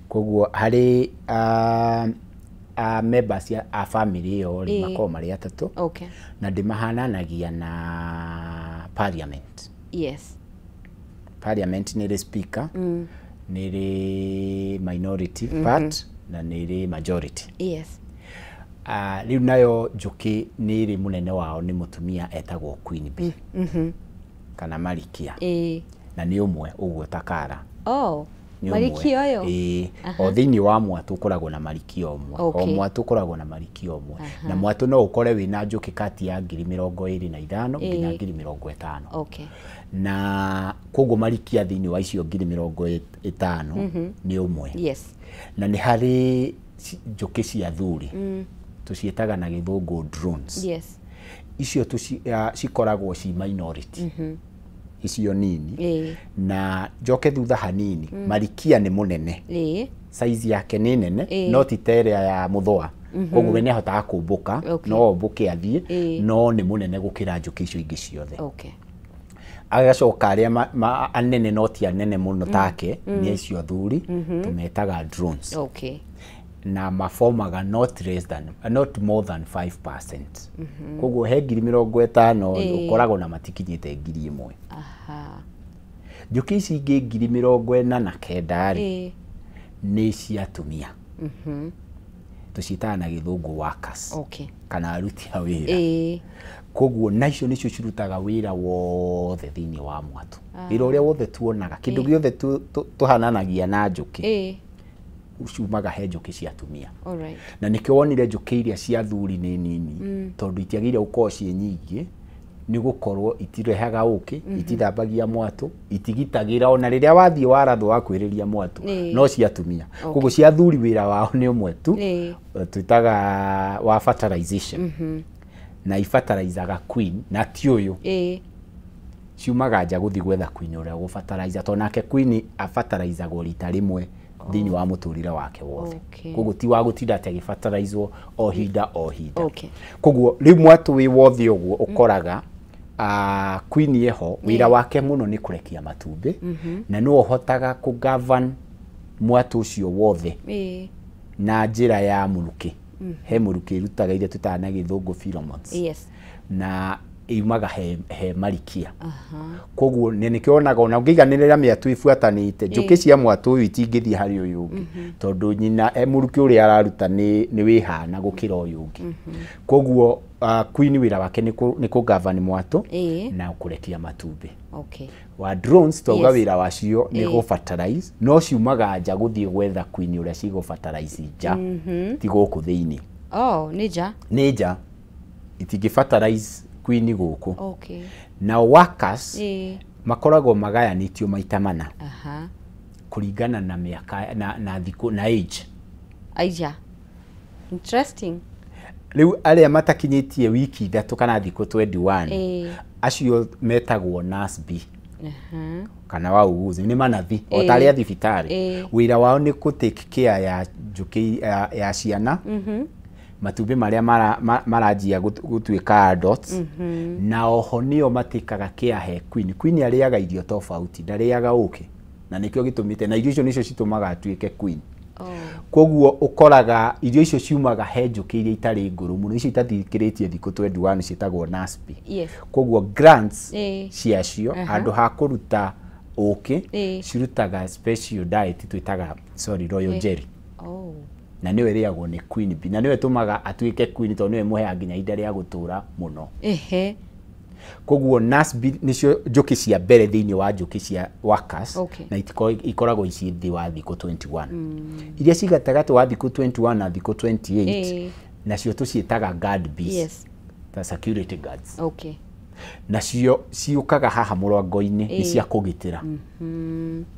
Koguo harĩ members a family ĩyo rĩ makoragwo marĩ atatũ. Okay. Na ndĩmahananagia na parliament. Yes. Parliament nĩ ĩrĩ speaker, nĩ ĩrĩ minority part na nĩ ĩrĩ majority. Yes. Rĩu nayo njũkĩ nĩ ĩrĩ mũnene wao nĩ mũtumia etagwo Queen Bee. Kana Marikia. Na nĩ ũmwe ũguo ta Kara. Oh. Marikia ũyũ? Ĩĩ, o thĩinĩ wa mwatũ ũkoragwo na marikia ũmwe. O mwatũ ũkoragwo na marikia ũmwe. Na mwatũ no ũkore wĩna njũkĩ kati ya 25,000 nginya 50,000. Okay. Na koguo marikia thĩinĩ wa icio 50,000 nĩ ũmwe. Yes. Na nĩ harĩ njũkĩ cia thuri. Tũciĩtaga na gĩthũngũ drones. Yes. Icio cikoragwo ci minority. Icio nini. Na njoke thutha hanini, marikia nĩ mũnene. Size yake nĩ nene, no ti ta ĩrĩa ya mũthũa. Koguo we nĩahotaga kũmbũka, no ombũke athiĩ, no nĩ mũnene gũkĩra njũkĩ icio ingĩ ciothe. Agacoka arĩa anene no ti anene mũno take, nĩ acio athuri, tũmetaga drones. Na mafomaga not less than, not more than 5%. Koguo he 50,000 ũkoragwo na matikinyĩte 1,000. Njũkĩ ici ingĩ 49,000 rĩ nĩ cia atumia. Tũciĩtaga na gĩthũngũ workers. Kana aruti a wĩra. Koguo na icio nĩcio cirutaga wĩra wothe thĩinĩ wa mwatũ. Wĩra ũrĩa wothe tuonaga, kĩndũ gĩothe tũhananagia na njũkĩ ciumaga he njũkĩ cia atumia. Na nĩkĩo wonire njũkĩ iria cia athuri nĩ nini, tondũ itiagĩrĩire gũkorwo ciĩ nyingĩ, Nĩ gũkorwo itirehaga ũkĩ, itithambagia mwatũ, itigitagĩra ona rĩrĩa wathiĩ warathwo wakwĩrĩria mwatũ, no cia atumia. Koguo cia athuri wĩra wao nĩ ũmwe tu, twĩtaga wa fertilization. Na ifertilizaga queen na ti ũyũ. Ciumaga nja gũthiĩ gwetha queen ũrĩa ũgũfertilize, tondũ nake queen afertilizagwo rita rĩmwe thĩinĩ wa mũtũrĩre wake wothe. Koguo ti wa gũtinda atĩ agĩfertilizwo o hinda o hinda. Koguo rĩu mwatũ wĩ wothe ũguo ũkoraga queen ĩho wĩra wake mũno nĩ kũrekia matumbĩ, na nĩwe ũhotaga kũ-govern mwatũ ũcio wothe na njĩra ya mũrukĩ. He mũrukĩ ĩrutaga iria twĩtaga na gĩthũngũ pheromones. Na iumaga he marikia. Koguo nĩkĩo wonaga ona ũngĩiganĩrĩra mĩatũ ĩbuatanĩte, njũkĩ cia mwatũ ũyũ itingĩthiĩ harĩ ũyũ ũngĩ, tondũ nyina mũrukĩ ũrĩa araruta nĩ wĩhana gũkĩra ũyũ ũngĩ. Koguo queen wĩra wake nĩ kũ-govern mwatũ na kũrekia matumbĩ. Wa drones twauga wĩra wacio nĩ gũ-fertilize, no ciumaga nja gũthiĩ gwetha queen ũrĩa cigũ-fertilize nja, ti gũkũ thĩinĩ. Nĩ nja? Nĩ nja. Itingĩ-fertilize queen gũkũ. Na workers makoragwo magayanĩtio maita mana kũringana na mĩaka na thikũ na age. Aija. Interesting. Rĩu arĩa matakinyĩtie wiki 3 kana thikũ 21, acio metagwo nurse bee kana wauguzi, nĩ manathi o ta arĩa thibitarĩ. Wĩra wao nĩ kũ take care ya njũkĩ ya ciana, matumbĩ marĩa maranjia gũtuĩka adults, na oho nĩo matĩkaga care he queen. Queen arĩaga irio tofauti, ndarĩaga ũkĩ, na nĩkĩo gĩtũmĩte, na irio icio nĩcio citũmaga atuĩke queen. Koguo ũkoraga irio icio ciumaga he njũkĩ iria itarĩ ngũrũ mũno, icio itathikĩrĩtie thikũ 21 ciĩtagwo nurse bee. Koguo grants ciacio handũ ha kũruta ũkĩ, cirutaga special diet twĩtaga royal jelly. Na nĩyo ĩrĩagwo nĩ queen bee, na nĩyo ĩtũmaga atuĩke queen tondũ nĩyo ĩmũheaga nginya ihinda rĩa gũtũra mũno. Koguo nurse bee nĩcio njũkĩ cia mbere thĩinĩ wa njũkĩ cia workers, na ikoragwo ici thĩ wa thikũ 21. Iria ci gatagatĩ wa thikũ 21 na thikũ 28, nacio tũciĩtaga guard bees, ta security guards. Nacio ciũkaga haha mũrango-inĩ, nĩ cia kũgitĩra.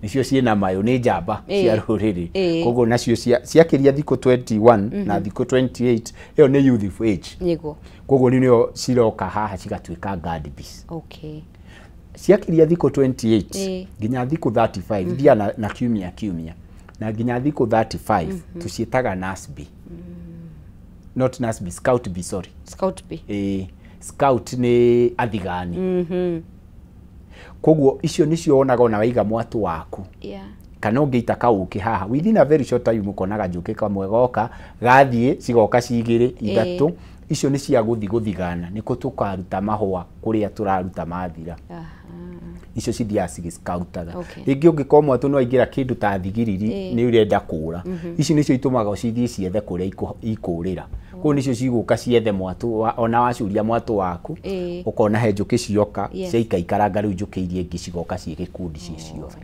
Nĩcio ciĩna mayũ, nĩ njamba cia rũrĩrĩ. Koguo nacio ciakĩria thikũ 21 na thikũ 28, ĩyo nĩ youthful age. Koguo nĩo ciroka haha cigatuĩka guard bees. Ciakĩria thikũ 28 nginya thikũ 35, ithiaga na kiumia kiumia, na nginya thikũ 35 tũciĩtaga nurse bee. Not nurse bee, scout bee, sorry. Scout bee. Scout nĩ athigani. Koguo icio nĩcio wonaga ona waiga mwatũ waku, kana ũngĩita kaũkĩ haha within a very short time ũkonaga njũkĩ kamwe goka gathiĩ, cigoka cigĩrĩ ithatũ. Icio nĩ cia gũthiĩ gũthigana, nĩkũ tũkaruta mahũa kũrĩa tũraruta mathira. Icio cithiaga cigĩscoutaga. Rĩngĩ ũngĩkorwo mwatũ nĩ waingĩra kĩndũ ta thigiriri nĩ ũrenda kũũra, ici nĩcio itũmaga cithiĩ ciethe kũrĩa ikũũrĩra. Koguo nĩcio cigũka ciethe mwatũ, ona wacuria mwatũ waku ũkona he njũkĩ cioka ciaikaikaranga, rĩu njũkĩ iria ingĩ cigoka ciĩ gĩkundi ciĩ ciothe.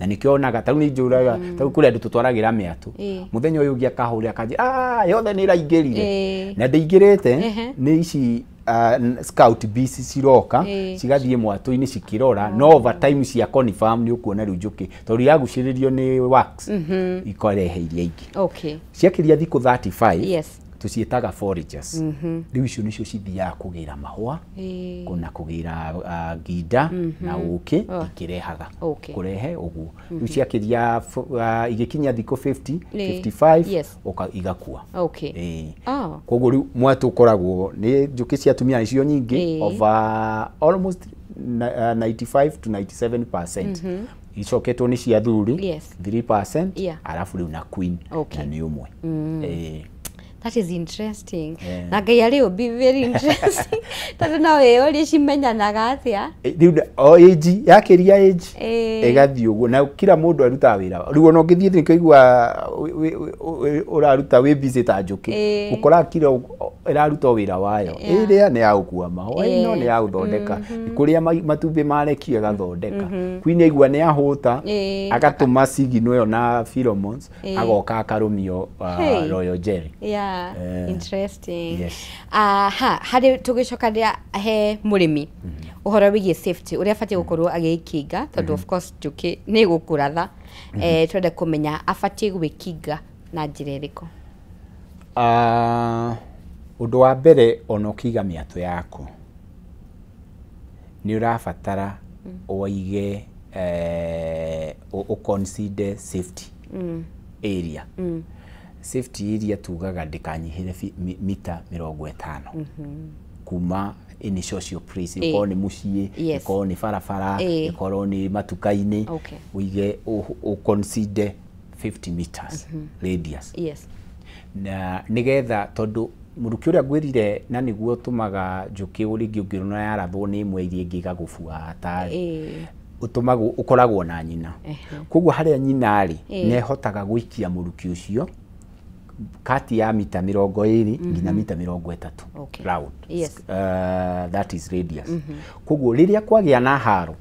Na nĩkĩo wonaga tarĩu nĩ njũraga, tarĩu kũrĩ andũ tũtwaragĩra mĩatũ, mũthenya ũyũ ũngĩ akahũrĩra akanjĩra yothe nĩ ĩraingĩrire, na ndĩingĩrĩte nĩ ici scout bees ciroka cigathiĩ mwatũ-inĩ cikĩrora, no over time cia confirm nĩ ũkuona rĩu njũkĩ tondũ yagucĩrĩrio nĩ wax ikarehe iria ingĩ. Ciakĩria thikũ 35 tũciĩtaga foragers. Rĩu icio nĩcio cithiaga kũgĩra mahũa na kũgĩra nginda na ũkĩ, ikĩrehaga kũrehe ũguo. Rĩu ciakĩria igĩkinya thikũ 50 55 igakua. Koguo rĩu mwatũ ũkoragwo nĩ njũkĩ cia atumia nĩcio nyingĩ, over almost 95 to 97%. Icoketwo nĩ cia athuri 3%, arabu rĩu na queen na nĩ ũmwe. That is interesting. Na Ngai arĩ ũmbi very interesting. Tondũ no wĩyũrie cimenyanaga atĩa? Rĩu o age yakĩria age ĩgathiĩ ũguo, na kila mũndũ arutaga wĩra. Rĩu ona ũngĩthiĩ thĩ ũkaigua ũraruta wĩ busy ta njũkĩ, ũkoraga kila ĩraruta wĩra wayo. Ĩrĩa nĩ ya gũkua mahũa, ĩno nĩ ya gũthondeka kũrĩa matumbĩ marekio ĩgathondeka. Queen aigua nĩ ahũta, agatũma signal ĩyo na pheromones, agoka akarũmio royal jelly. Yeah, interesting. Yes. Aha, harĩ tũgĩcokanĩra he mũrĩmi ũhoro wĩgiĩ safety ũrĩa abatiĩ gũkorwo agĩkinga, tondũ of course njũkĩ nĩ ĩgũkũratha. Twende kũmenya abatiĩ gwĩkinga na njĩra ĩrĩkũ? Ũndũ wa mbere, ona ũkĩiga mĩatũ yaku nĩ ũrabatara ũige ũconsider safety area. Safety area tugaga ndĩkanyihĩre mita 50 kuma any social place, ĩkorwo nĩ mũciĩ, ĩkorwo nĩ barabara, ĩkorwo nĩ matuka-inĩ, ũige ũconsider 50 meters radius. Yes. Na nĩgetha, tondũ mũrukĩ ũrĩa ngwĩrire na nĩguo ũtũmaga njũkĩ rĩngĩ ũngĩona yarathwo nĩ ĩmwe iria ĩngĩ ĩgagũbuata rĩ, ũtũmagwo ũkoragwo na nyina. Koguo harĩa nyina rĩ, nĩ ĩhotaga gũikia mũrukĩ ũcio kati ya mita 20 nginya mita 30 round. Yes. That is radius. Koguo rĩrĩa kwagĩa na haro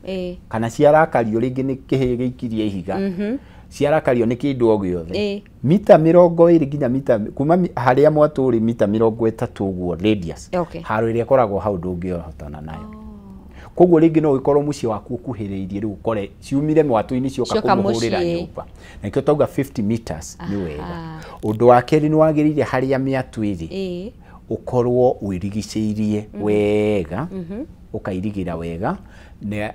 kana ciarakario rĩngĩ nĩ kĩhĩ gĩikirie ihiga, ciarakario nĩ kĩndũ o gĩothe, mita 20 nginya mita kuma harĩa mwatũ ũrĩ mita 30 ũguo radius, haro ĩrĩa ĩkoragwo hau ndũngĩhotana nayo. Koguo rĩngĩ no ũkorwo mũciĩ waku ũkuhĩrĩirie, rĩu ũkore ciumire mwatũ-inĩ cioka kũmũhũrĩra nyũmba. Na nĩkĩo twauga 50 meters nĩ wega. Ũndũ wa kerĩ, nĩ wagĩrĩire harĩa mĩatũ ĩrĩ ũkorwo wĩrigicĩirie wega, ũkairigĩra wega,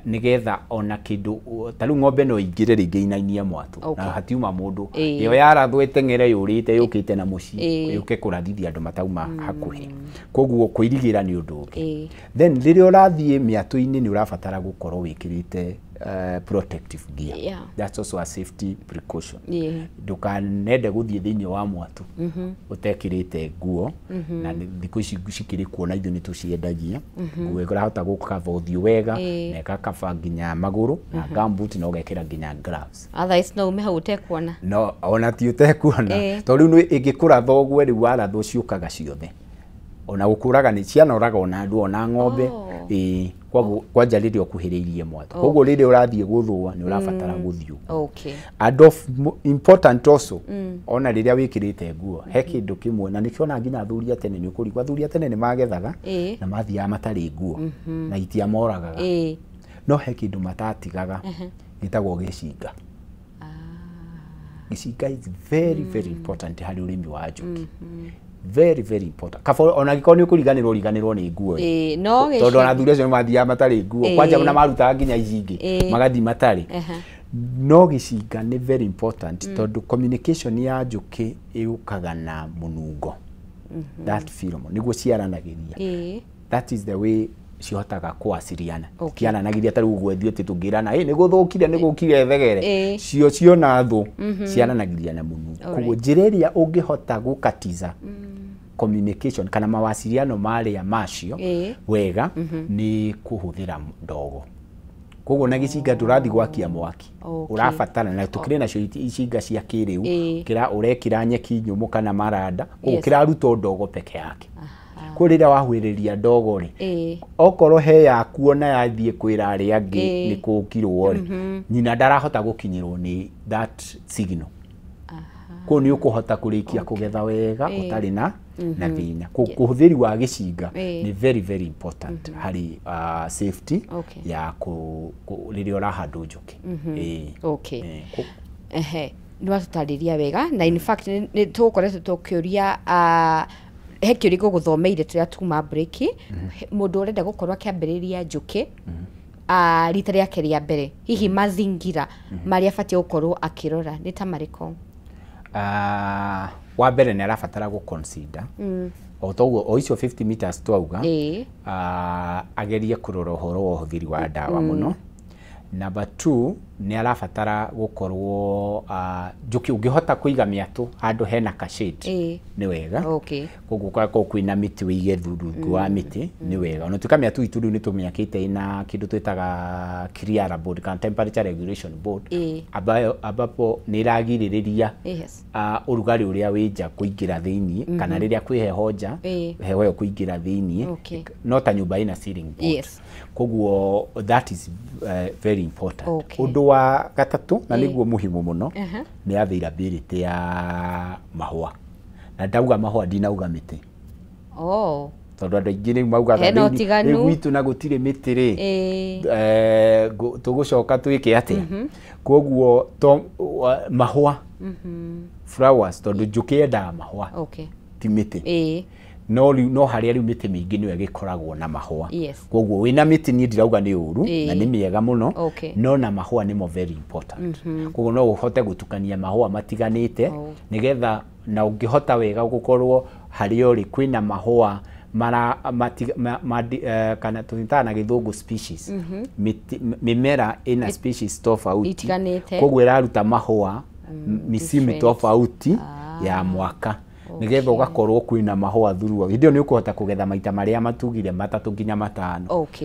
nĩgetha ona kĩndũ ta rĩu ng'ombe no ingĩre rĩngĩ inainie mwatũ na hatiuma mũndũ, ĩyo yarathwo ĩteng'ere yũrĩte yũkĩte na mũciĩ yũke kũrathithia andũ matauma hakuhĩ. Koguo kũirigĩra nĩ ũndũ ũngĩ. Then rĩrĩa ũrathiĩ mĩatũ-inĩ nĩ ũrabatara gũkorwo wĩkĩrĩte protective gear. That's also a safety precaution. Ndũkanende gũthiĩ thĩinĩ wa mwatũ ũtekĩrĩte nguo, na thikũ ici cikĩrĩ kuo na ithuĩ nĩ tũciendagia. Nguo ĩrahota gũkaba ũthiũ wega na ĩgakaba nginya magũrũ na gumboot, na ũgekĩra nginya gloves. Otherwise no ume hau ũtekuona. No ona ti ũtekuona, tondũ rĩu ĩngĩkũratha ũgwe, rĩu warathwo ciũkaga ciothe. Ona gũkũraga nĩ cianoraga ona andũ ona ng'ombe. Kwanja rĩrĩa ũkuhĩrĩirie mwatũ. Koguo rĩrĩa ũrathiĩ gũthũa nĩ ũrabatara gũthiĩ. And of important also, ona rĩrĩa wĩkĩrĩte nguo, he kĩndũ kĩmwe na nĩkĩona nginya athuri a tene nĩ ũkũrigwo, athuri a tene nĩ magethaga na mathiaga matarĩ nguo na itiamoragaga. No he kĩndũ matatigaga gĩtagwo gĩcinga. Gĩcinga is very very important harĩ ũrĩmi wa njũkĩ. Very very important. Kaba ona gĩkorwo nĩ ũkũriganĩrwo riganĩrwo nĩ nguo tondũ ona athuri acio nĩ mathiaga matarĩ nguo, kwanja na marutaga nginya ici ingĩ magathiĩ matarĩ. No gĩcinga nĩ very important tondũ communication ya njũkĩ ĩũkaga na mũnungo. That pheromone nĩguo ciaranagĩria. That is the way cihotaga kũwaciriana. Ciaranagĩria ta rĩu ũguo ithuĩ atĩ tũngĩrana, nĩ gũthũkire, nĩ gũkire thegere, cio ciona thũ ciaranagĩria na mũnungo. Koguo njĩra ĩrĩa ũngĩhota gũkatiza communication kana mawasiliano marĩa macio wega nĩ kũhũthĩra ndogo. Koguo na gĩcinga ndũrathiĩ gwakia mwaki, ũrabatara na tũkĩrĩ nacio icinga cia kĩrĩu, kĩra ũrekĩra nyeki nyũmũ kana maranda, koguo kĩraruta ndogo peke yake. Koguo rĩrĩa wahuhĩrĩria ndogo rĩ, okorwo he yaku ona yathiĩ kwĩra arĩa angĩ nĩ kũkirwo rĩ, nyina ndarahota gũkinyĩrwo nĩ that signal. Koguo nĩ ũkũhota kũrĩkia kũgetha wega ũtarĩ na thĩna. Kũhũthĩri wa gĩcinga nĩ very very important harĩ safety ya rĩrĩa ũrahandwo njũkĩ. Nĩ watũtarĩria wega, na in fact nĩ tũgũkoretwo tũkĩũria he kĩũria gũgũthomeire tũrĩa tuma break, mũndũ ũrenda gũkorwo akĩambĩrĩria njũkĩ rita rĩake rĩa mbere, hihi mazingira marĩa abatiĩ gũkorwo akĩrora nĩ ta marĩkũ? Wa mbere nĩ arabatara gũ consider o toguo o icio 50 meters twauga, agerie kũrora ũhoro wa ũhũthĩri wa ndawa mũno. Number 2, Nĩ arabatara gũkorwo njũkĩ ũngĩhota kũiga mĩatũ handũ hena ka shade nĩ wega. Koguo kwakorwo kwĩna mĩtĩ wĩige rungu wa mĩtĩ nĩ wega. Ona tuĩka mĩatũ itũ rĩu nĩ tũmĩakĩte ĩna kĩndũ twĩtaga clearer board kana temperature regulation board, ambapo nĩ ĩragirĩrĩria ũrugarĩ ũrĩa wĩ nja kũingĩra thĩiniĩ, kana rĩrĩa kwĩ heho nja, heho ĩyo kũingĩra thĩiniĩ, no ta nyũmba ĩna ceiling board. Koguo that is very important. Ũndũ wa gatatũ na nĩguo muhimu mũno nĩ availability ya mahũa. Na ndauga mahũa ndinauga mĩtĩ. Tondũ andũ aingĩ rĩu maugaga rĩu gwitũ na gũtirĩ mĩtĩ rĩ, tũgũcoka twĩke atĩa? Koguo mahũa, flowers, tondũ njũkĩ yendaga mahũa, ti mĩtĩ. No no harĩa rĩu mĩtĩ mĩingĩ nĩyo ĩgĩkoragwo na mahũa. Koguo wĩna mĩtĩ niĩ ndirauga nĩ ũru na nĩ mĩega mũno, no na mahũa nĩmo very important. Koguo no ũhote gũtukania mahũa matiganĩte nĩgetha na ũngĩhota wega gũkorwo harĩa ũrĩ kwĩna mahũa mara kana tũĩtaga na gĩthũngũ species, mĩmera ĩna species tofauti, koguo ĩraruta mahũa misimu tofauti ya mwaka, nĩgetha ũgakorwo kwĩna mahũa thurua. Hĩndĩ ĩyo nĩ ũkũhota kũgetha maita marĩa matugire 3 nginya 5.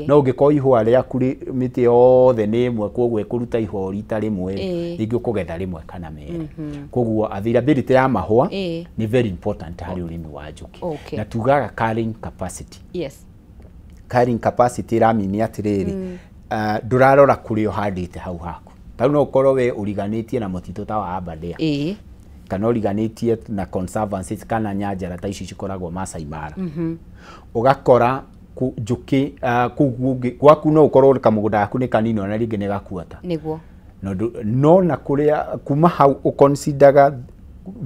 No ũngĩkorwo ihũa rĩaku mĩtĩ yothe nĩ ĩmwe, koguo ĩkũruta ihũa rita rĩmwe, rĩngĩ ũkũgetha rĩmwe kana merĩ. Koguo availability ya mahũa nĩ very important harĩ ũrĩmi wa njũkĩ. Na tugaga carrying capacity. Carrying capacity ĩramini atĩrĩrĩ, ndũrarora kũrĩa ũhandĩte hau haku. Tarĩu no ũkorwo we ũriganĩtie na mũtitũ ta wa Aberdare, kana ũriganĩtie na conservancies kana nyanjara ta ici cikoragwo Masai Mara. Ũgakora njũkĩ gwaku no ũkorwo kamũgũnda gaku nĩ kanini ona rĩngĩ nĩ gakuata. Nĩguo. No na kũrĩa kuma hau ũconsideraga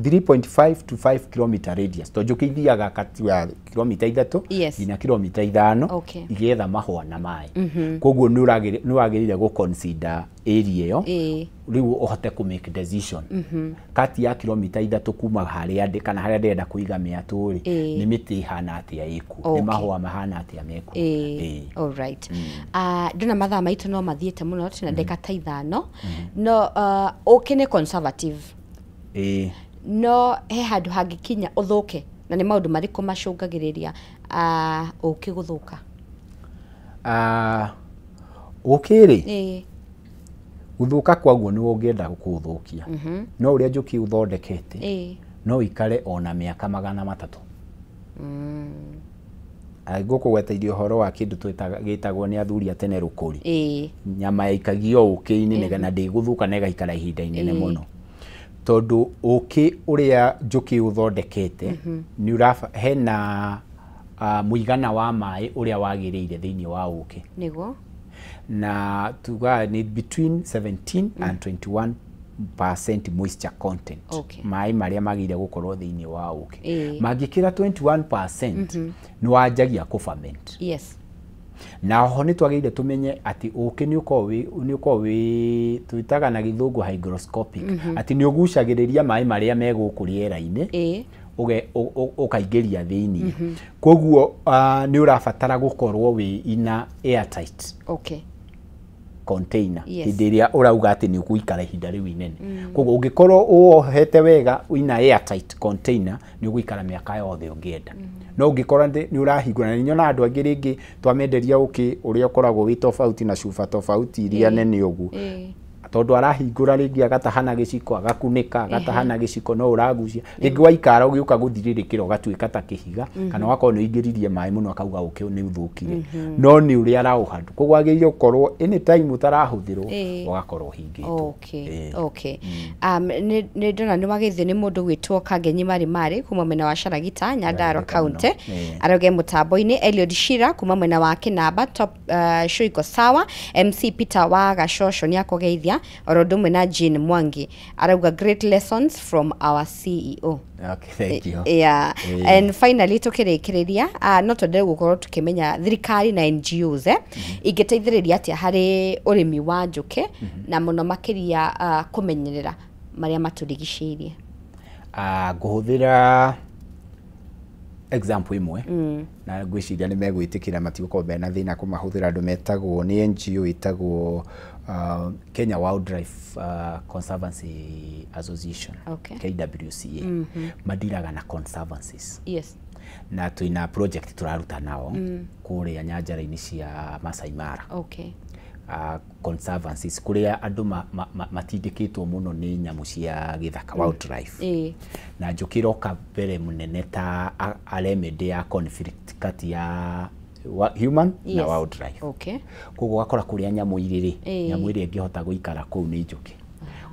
3.5 to 5 km radius, tondũ njũkĩ ithiaga kati ya kilomita 3 nginya kilomita 5 igĩetha mahũa na maĩ. Koguo nĩ wagĩrĩire gũ-consider area ĩyo rĩu ũhote kũ make decision kati ya kilomita 3 kuma harĩa ndĩ kana harĩa ndĩrenda kũiga mĩatũ rĩ, nĩ mĩtĩ ĩhana atĩa ĩkuo, nĩ mahũa mahana atĩa mekuo. Alright. Ndona mathaa maitũ no mathiĩte mũno, twĩna ndagĩka ta 5. No ũkĩ nĩ conservative, no he handũ hangĩkinya ũthũke, na nĩ maũndũ marĩkũ macũngagĩrĩria ũkĩ gũthũka? Ũkĩ rĩ, gũthũka kwaguo nĩ ũngĩenda kũũthũkia, no ũrĩa njũkĩ ũthondekete no ikare ona mĩaka 300. Ngũkũgweteirie ũhoro wa kĩndũ gĩtagwo nĩ athuri a tene rũkũri. Nyama yaikagio ũkĩ-inĩ na ndĩgũthũka na ĩgaikara ihinda inene mũno, tondũ ũkĩ ũrĩa njũkĩ ũthondekete nĩ hena mũigana wa maĩ ũrĩa wagĩrĩire thĩinĩ wa ũkĩ. Nĩguo. Na tugaga nĩ between 17 and 21% moisture content. Maĩ marĩa magĩrĩire gũkorwo thĩinĩ wa ũkĩ mangĩkĩra 21% nĩ wanjagia kũ-ferment. Na oho nĩ twagĩrĩire tũmenye atĩ ũkĩ nĩ ũkoragwo wĩ twĩtaga na gĩthũngũ hygroscopic, atĩ nĩ ũgucagĩrĩria maĩ marĩa me gũkũ rĩera-inĩ ũkaingĩria thĩinĩ. Koguo nĩ ũrabatara gũkorwo wĩ ina airtight container hĩndĩ ĩrĩa ũrauga atĩ nĩ ũgũikara ihinda rĩu inene. Koguo ũngĩkorwo ũwohete wega ina airtight container nĩ ũgũikara mĩaka yothe ũngĩenda. No ũngĩkorwo nĩ ũrahingũra, na nyonaga andũ angĩ rĩngĩ twamenderia ũkĩ ũrĩa ũkoragwo wĩ tofauti na cuba tofauti iria nene ũguo, tondũ arahingũra rĩngĩ agatahana gĩciko agakunĩka agatahana gĩciko, no ũragucia rĩngĩ waikara ũgĩũka gũthirĩrĩkĩra ũgatuĩka ta kĩhiga, kana ũgakorwo nĩ ũingĩririe maĩ mũno akauga ũkĩ nĩ ũthũkire, no nĩ ũrĩa araũhandũ. Koguo wagĩrĩire gũkorwo anytime ũtarahũthĩrwo ũgakorwo ũhingĩtwo. Nĩ ndona nĩ wageithio nĩ mũndũ gwĩtwo Kangenyi Marimari kuma mwena wa Sharagita, Nyandarua County, arauge mũtambo-inĩ. Eliud Shira kuma mwena wa Kinamba top show iko sawa. MC Peter wa Gashosho nĩ akũgeithia oro ũndũ ũmwe na Jane Mwangi arauga great lessons from our CEO. Okay, thank you. Yeah. And finally tukĩrĩkĩrĩria, no twende gũkorwo tukĩmenya thirikari na NGOs ingĩteithĩrĩria atĩa harĩ ũrĩmi wa njũkĩ na mũno makĩria kũmenyerera marĩa matũrigicĩirie. Ngũhũthĩra Example ĩmwe na ngwĩciria nĩ megwĩtĩkĩra matigũkorwo mena thĩna kũmahũthĩra andũ metagwo nĩ NGO ĩtagwo Kenya Wildlife Conservancy Association. Okay. KWCA. Madiraga na conservancies. Yes. Na twina project tũraruta nao kũrĩa nyanjara-inĩ cia Masai Mara. Okay. Conservancies kũrĩa andũ matindĩkĩtwo mũno nĩ nyamũ cia gĩthaka wildlife. Na njũkĩ ĩroka mbere mũnene ta a remedy ya conflict kati ya human na wildlife. Okay. Koguo ũgakora kũrĩa nyamũ irĩ rĩ, nyamũ ĩrĩa ĩngĩhota gũikara kũu nĩ njũkĩ.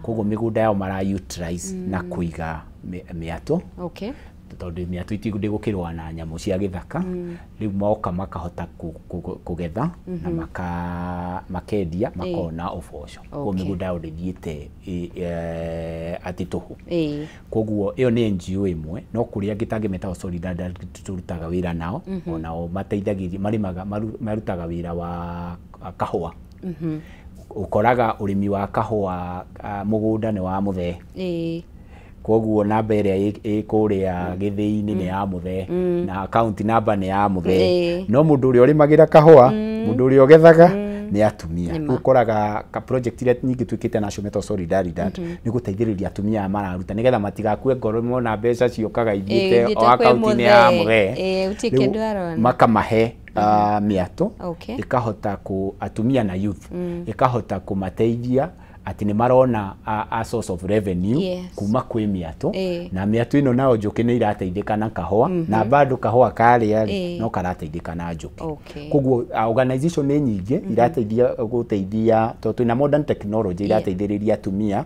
Koguo mĩgũnda yao mara utilize na kũiga mĩatũ. Okay. Tondũ mĩatũ ndĩgũkĩrũa na nyamũ cia gĩthaka, rĩu moka makahota kũgetha na makendia makona ũboco. Koguo mĩgũnda yao ndĩthiĩte atĩ tũhũ. Koguo ĩyo nĩ NGO ĩmwe, no kũrĩa angĩ tangĩ metagwo Solidarity tũrutaga wĩra nao, onao mateithagĩrĩria marĩmaga marutaga wĩra wa kahũa. Ũkoraga ũrĩmi wa kahũa mũgũnda nĩ wa mũthee. Koguo namba ĩrĩa ĩ kũrĩa gĩthĩi-inĩ nĩ ya mũthee na account namba nĩ ya mũthee, no mũndũ ũrĩa ũrĩmagĩra kahũa, mũndũ ũrĩa ũgethaga nĩ atumia. Ũkoraga ka project iria nyingĩ twĩkĩte nacio metagwo Solidaridad nĩ gũteithĩrĩria atumia aya mararuta nĩgetha matigakue ngoro mona mbeca ciũkaga ithiĩte o account-inĩ ya mũthee, makamahe mĩatũ ĩkahota kũ atumia na youth ĩkahota kũmateithia atĩ nĩ marona a source of revenue kuma kwĩ mĩatũ, na mĩatũ ĩno nayo njũkĩ nĩ irateithĩka na kahũa, na bado kahũa karĩa no karateithĩka na njũkĩ. Koguo organization nĩ nyingĩ irateithia gũteithia tondũ twĩna modern technology irateithĩrĩria atumia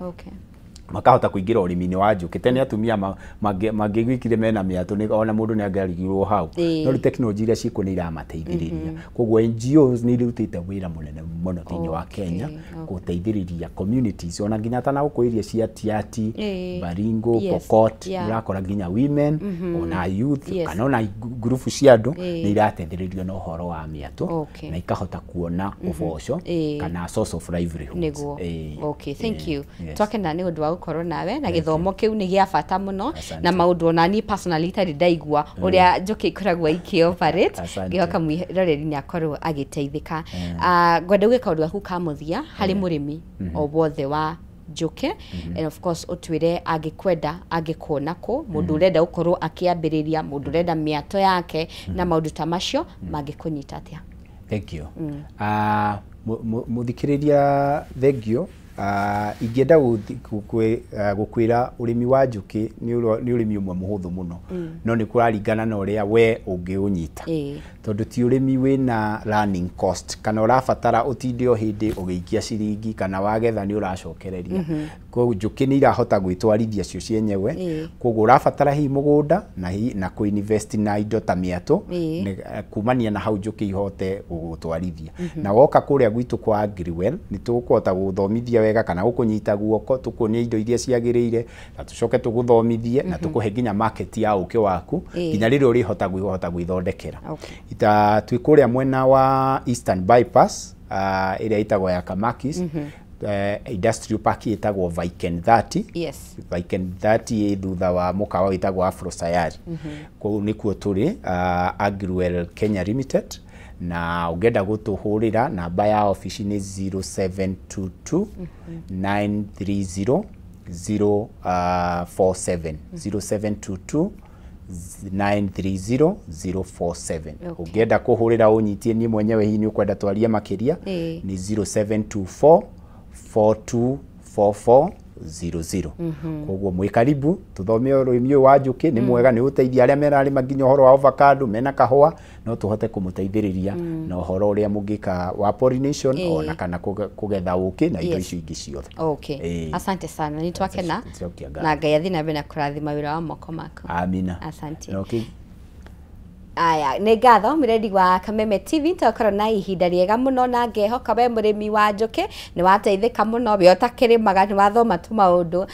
makahota kũingĩra ũrĩmi-inĩ wa njũkĩ. Tene atumia mangĩgwĩkire mena mĩatũ ona mũndũ nĩ angĩarigirwo hau, no rĩu tekinoronjĩ iria ciĩkuo nĩ iramateithĩrĩria. Koguo NGOs nĩ irutĩte wĩra mũnene mũno thĩinĩ wa Kenya gũteithĩrĩria communities, ona nginya ta na gũkũ iria cia Tiati, Baringo, Pokot, ũrakora nginya women ona youth kana ona ngurubu cia andũ nĩ irateithĩrĩrio na ũhoro wa mĩatũ na ikahota kuona ũboco kana source of livelihood. Okay, thank you. Twakena nĩ ũndũ wa gũkorwo nawe na gĩthomo kĩu nĩ gĩa bata mũno na maũndũ ona niĩ personally itarĩ ndaigua ũrĩa njũkĩ ikoragwo ikĩ-operate, ngĩhoka mwĩroreri nĩ akorwo agĩteithĩka. Ngwenda uge kaũndũ gaku ka mũthia harĩ mũrĩmi o wothe wa njũkĩ, and of course ũtwĩre angĩkwenda angĩkuona kũ, mũndũ ũrenda gũkorwo akĩambĩrĩria, mũndũ ũrenda mĩatũ yake na maũndũ ta macio mangĩkũnyita atĩa? Thank you. Mũthikĩrĩria, thank you. Ingĩenda gũkwĩra ũrĩmi wa njũkĩ nĩ ũrĩmi ũmwe mũhũthũ mũno, no nĩ kũraringana na ũrĩa we ũngĩũnyita, tondũ ti ũrĩmi wĩna running cost kana ũrabatara ũtinde o hĩndĩ ũgĩikia ciringi kana wagetha nĩ ũracokereria. Koguo njũkĩ nĩ irahota gwĩtwarithia cio cienyewe, koguo ũrabatara hihi mũgũnda na kũ-invest na indo ta mĩatũ kumania na hau njũkĩ ihote gũgũtwarithia. Na woka kũrĩa gwitũ kwa Agriwell nĩ tũkũhota gũgũthomithia wega kana gũkũnyita guoko, tũkuonie indo iria ciagĩrĩire na tũcoke tũgũthomithie na tũkũhe nginya market ya ũkĩ waku nginya rĩrĩa ũrĩhota gwĩthondekera. Twĩ kũrĩa mwena wa Eastern Bypass ĩrĩa ĩtagwo ya Kamakis, industrial park ĩtagwo Viken 30. Yes. Viken 30 thutha wa mũkawa wĩtagwo Afro Sayari. Kũu nĩkuo tũrĩ Agriwell Kenya Limited, na ũngĩenda gũtũhũrĩra namba ya obici nĩ 0722 930 047, 0722 930 047. Ũngĩenda kũhũrĩra ũnyitie niĩ mwenyewe hihi nĩ ũkwenda twarie makĩria nĩ 0724 424400. Koguo mwĩ karibu tuthome ũrĩmi ũyũ wa njũkĩ, nĩ mwega, nĩ ũteithia arĩa merarĩma nginya ũhoro wa avocado mena kahũa, no tũhote kũmũteithĩrĩria na ũhoro ũrĩa mũngĩka wa pollination ona kana kũgetha ũkĩ na indo icio ingĩ ciothe. Okay. Asante sana, nĩ twakena na Ngai athiĩ na mbere na kũrathima wĩra wa moko maku. Amina. Asante. Okay. Aya, nĩ ngatho mũreri wa Kameme TV, twakorwo na ihinda rĩega mũno na ngehoka we mũrĩmi wa njũkĩ nĩ wateithĩka mũno, we ũtakĩrĩmaga nĩ wathoma tũmaũndũ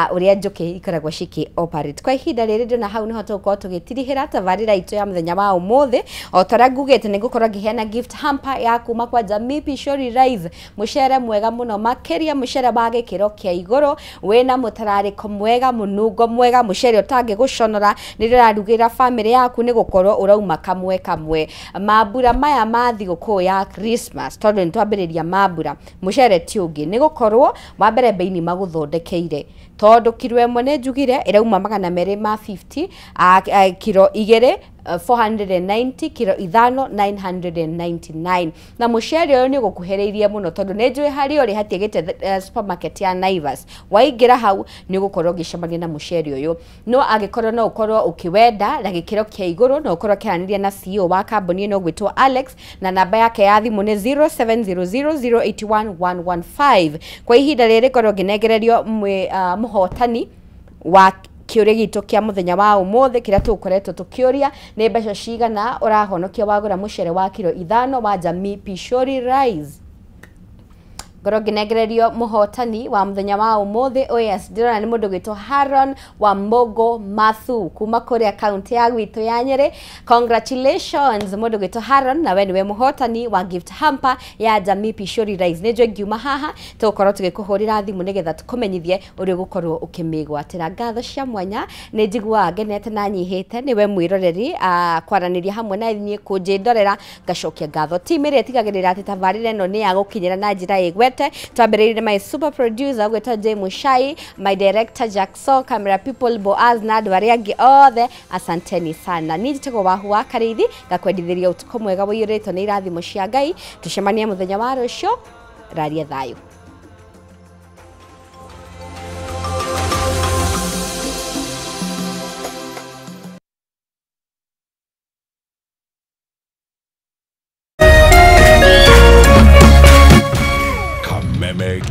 ũrĩa njũkĩ ikoragwo cikĩ operate. Kwa ihinda rĩrĩ ndĩna hau nĩho tũgũkorwo tũgĩtirihĩra tabarĩra itũ ya mũthenya wa ũmũthĩ. O ta ũrĩa ngugĩte nĩ ngũkorwo ngĩheana gift hamper ya kuma kwa Jamii Pishori Rice, mũcere mwega mũno makĩria, mũcere wa gĩkĩro kĩa igũrũ, wĩna mũtararĩko mwega, mũnungo mwega, mũcere ũtangĩgũconora nĩ ndĩrarugĩra bamĩrĩ yaku nĩ gũkorwo ũrauma kamwe kamwe. Mambura maya ma thigũkũ ya Christmas, tondũ nĩ twambĩrĩria mambura, mũcere ti ũngĩ nĩ gũkorwo wa mbere bei nĩ magũthondekeire, tondũ kiro ĩmwe nĩ njugire ĩrauma 250, kiro 2 490, kiro 5 999. Na mũcere ũyũ nĩ ũgũkuhĩrĩirie mũno tondũ nĩ njũĩ harĩa ũrĩ hatiagĩte supermarket ya Naivas, waingĩra hau nĩ ũgũkorwo ũgĩcemania na mũcere ũyũ. No angĩkorwo no ũkorwo ũkĩwenda na gĩkĩro kĩa igũrũ, no ũkorwo ũkĩaranĩria na CEO wa kambuni ĩno ũgwĩtwo Alex, na namba yake ya thimũ nĩ 0700081115. Kwa ihinda rĩrĩ ngorwo ngĩnengererio mũhotani wa kĩũria gitũ kĩa mũthenya wa ũmũthĩ kĩrĩa tũgũkoretwo tũkĩũria nĩ mbeca cigana ũrahonokia wagũra mũcere wa kiro 5 wa Jamii Pishori Rice. Ngorwo ngĩnengererio mũhotani wa mũthenya wa ũmũthĩ, OS ndĩrona nĩ mũndũ gwĩtwo Haron wa Mogo Mathu kuma kũrĩa kaunti ya gwitũ ya Nyĩrĩ. Congratulations mũndũ gwĩtwo Haron, na we nĩwe mũhotani wa gift hamper ya Jamii Pishori Rice. Nĩ njũĩ ngiuma haha tũgũkorwo tũgĩkũhũrĩra thimũ nĩgetha tũkũmenyithie ũrĩa ũgũkorwo ũkĩmĩgwatĩra. Ngatho cia mwanya, nĩ njiguaga ngenete na nyihĩte nĩwe mwĩroreri kwaranĩria hamwe na niĩ kũnjĩndorera, ngacokia ngatho team ĩrĩa ĩtigagĩrĩra atĩ tabarĩra ĩno nĩ yagũkinyĩra na njĩra ĩgwete. Twambĩrĩirie my super producer gwĩtwo Jay Mushai, my director Jackson, camera people Boaz na andũ arĩa angĩ othe, asanteni sana. Niĩ njĩtagwo Wahu wa Karĩithi, ngakwendithĩria ũtukũ mwega ũiyũrĩtwo nĩ irathimo cia Ngai. Tũcemanie mũthenya wa rũciũ, raria thayũ.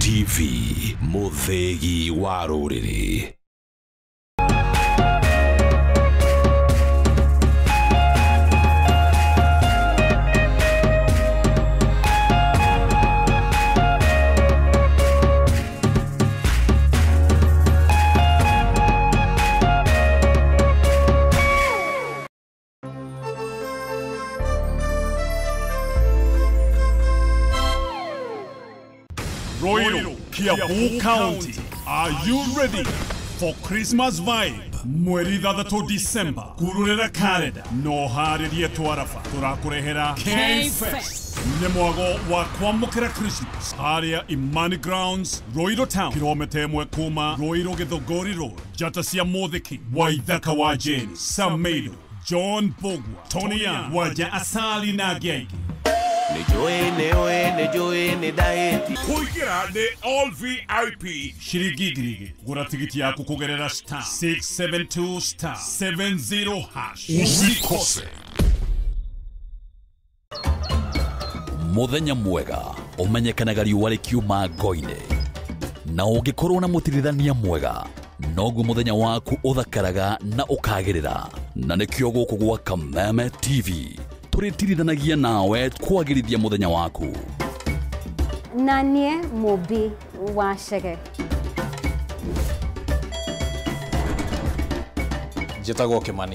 TV, Muthegi wa rũrĩrĩ. Royal Kiambu County, are you ready for Christmas vibe? Mweri 6 December, kururera kalenda no harĩrie twarafa tũrakũrehera K-Fest nĩ mwago wa kwamũkĩra Christmas harĩa Imani Grounds, Royal Town, kilomita 1 kuma Royal Githogori Road, njata cia Mũthiki, Waithaka wa Jane, Samedo, John Bogwa, Tony Young, Waja Asali na Genge. Kuingira ni all VIP shiringi 2,000. Gura tigiti yaku kugerera star 672 star 70 hash. Usikose. Muthenya mwega umenyekanaga riũa rĩkiuma ngo-inĩ, na ũngĩkorwo na mũtirithania mwega noguo muthenya waku uthakaraga na ukagirira. Na nikio guku gwa Kameme TV turitirithanagia nawe kwagirithia muthenya waku. Na nie Mubi wa Chege. Njĩtagwo Kimani.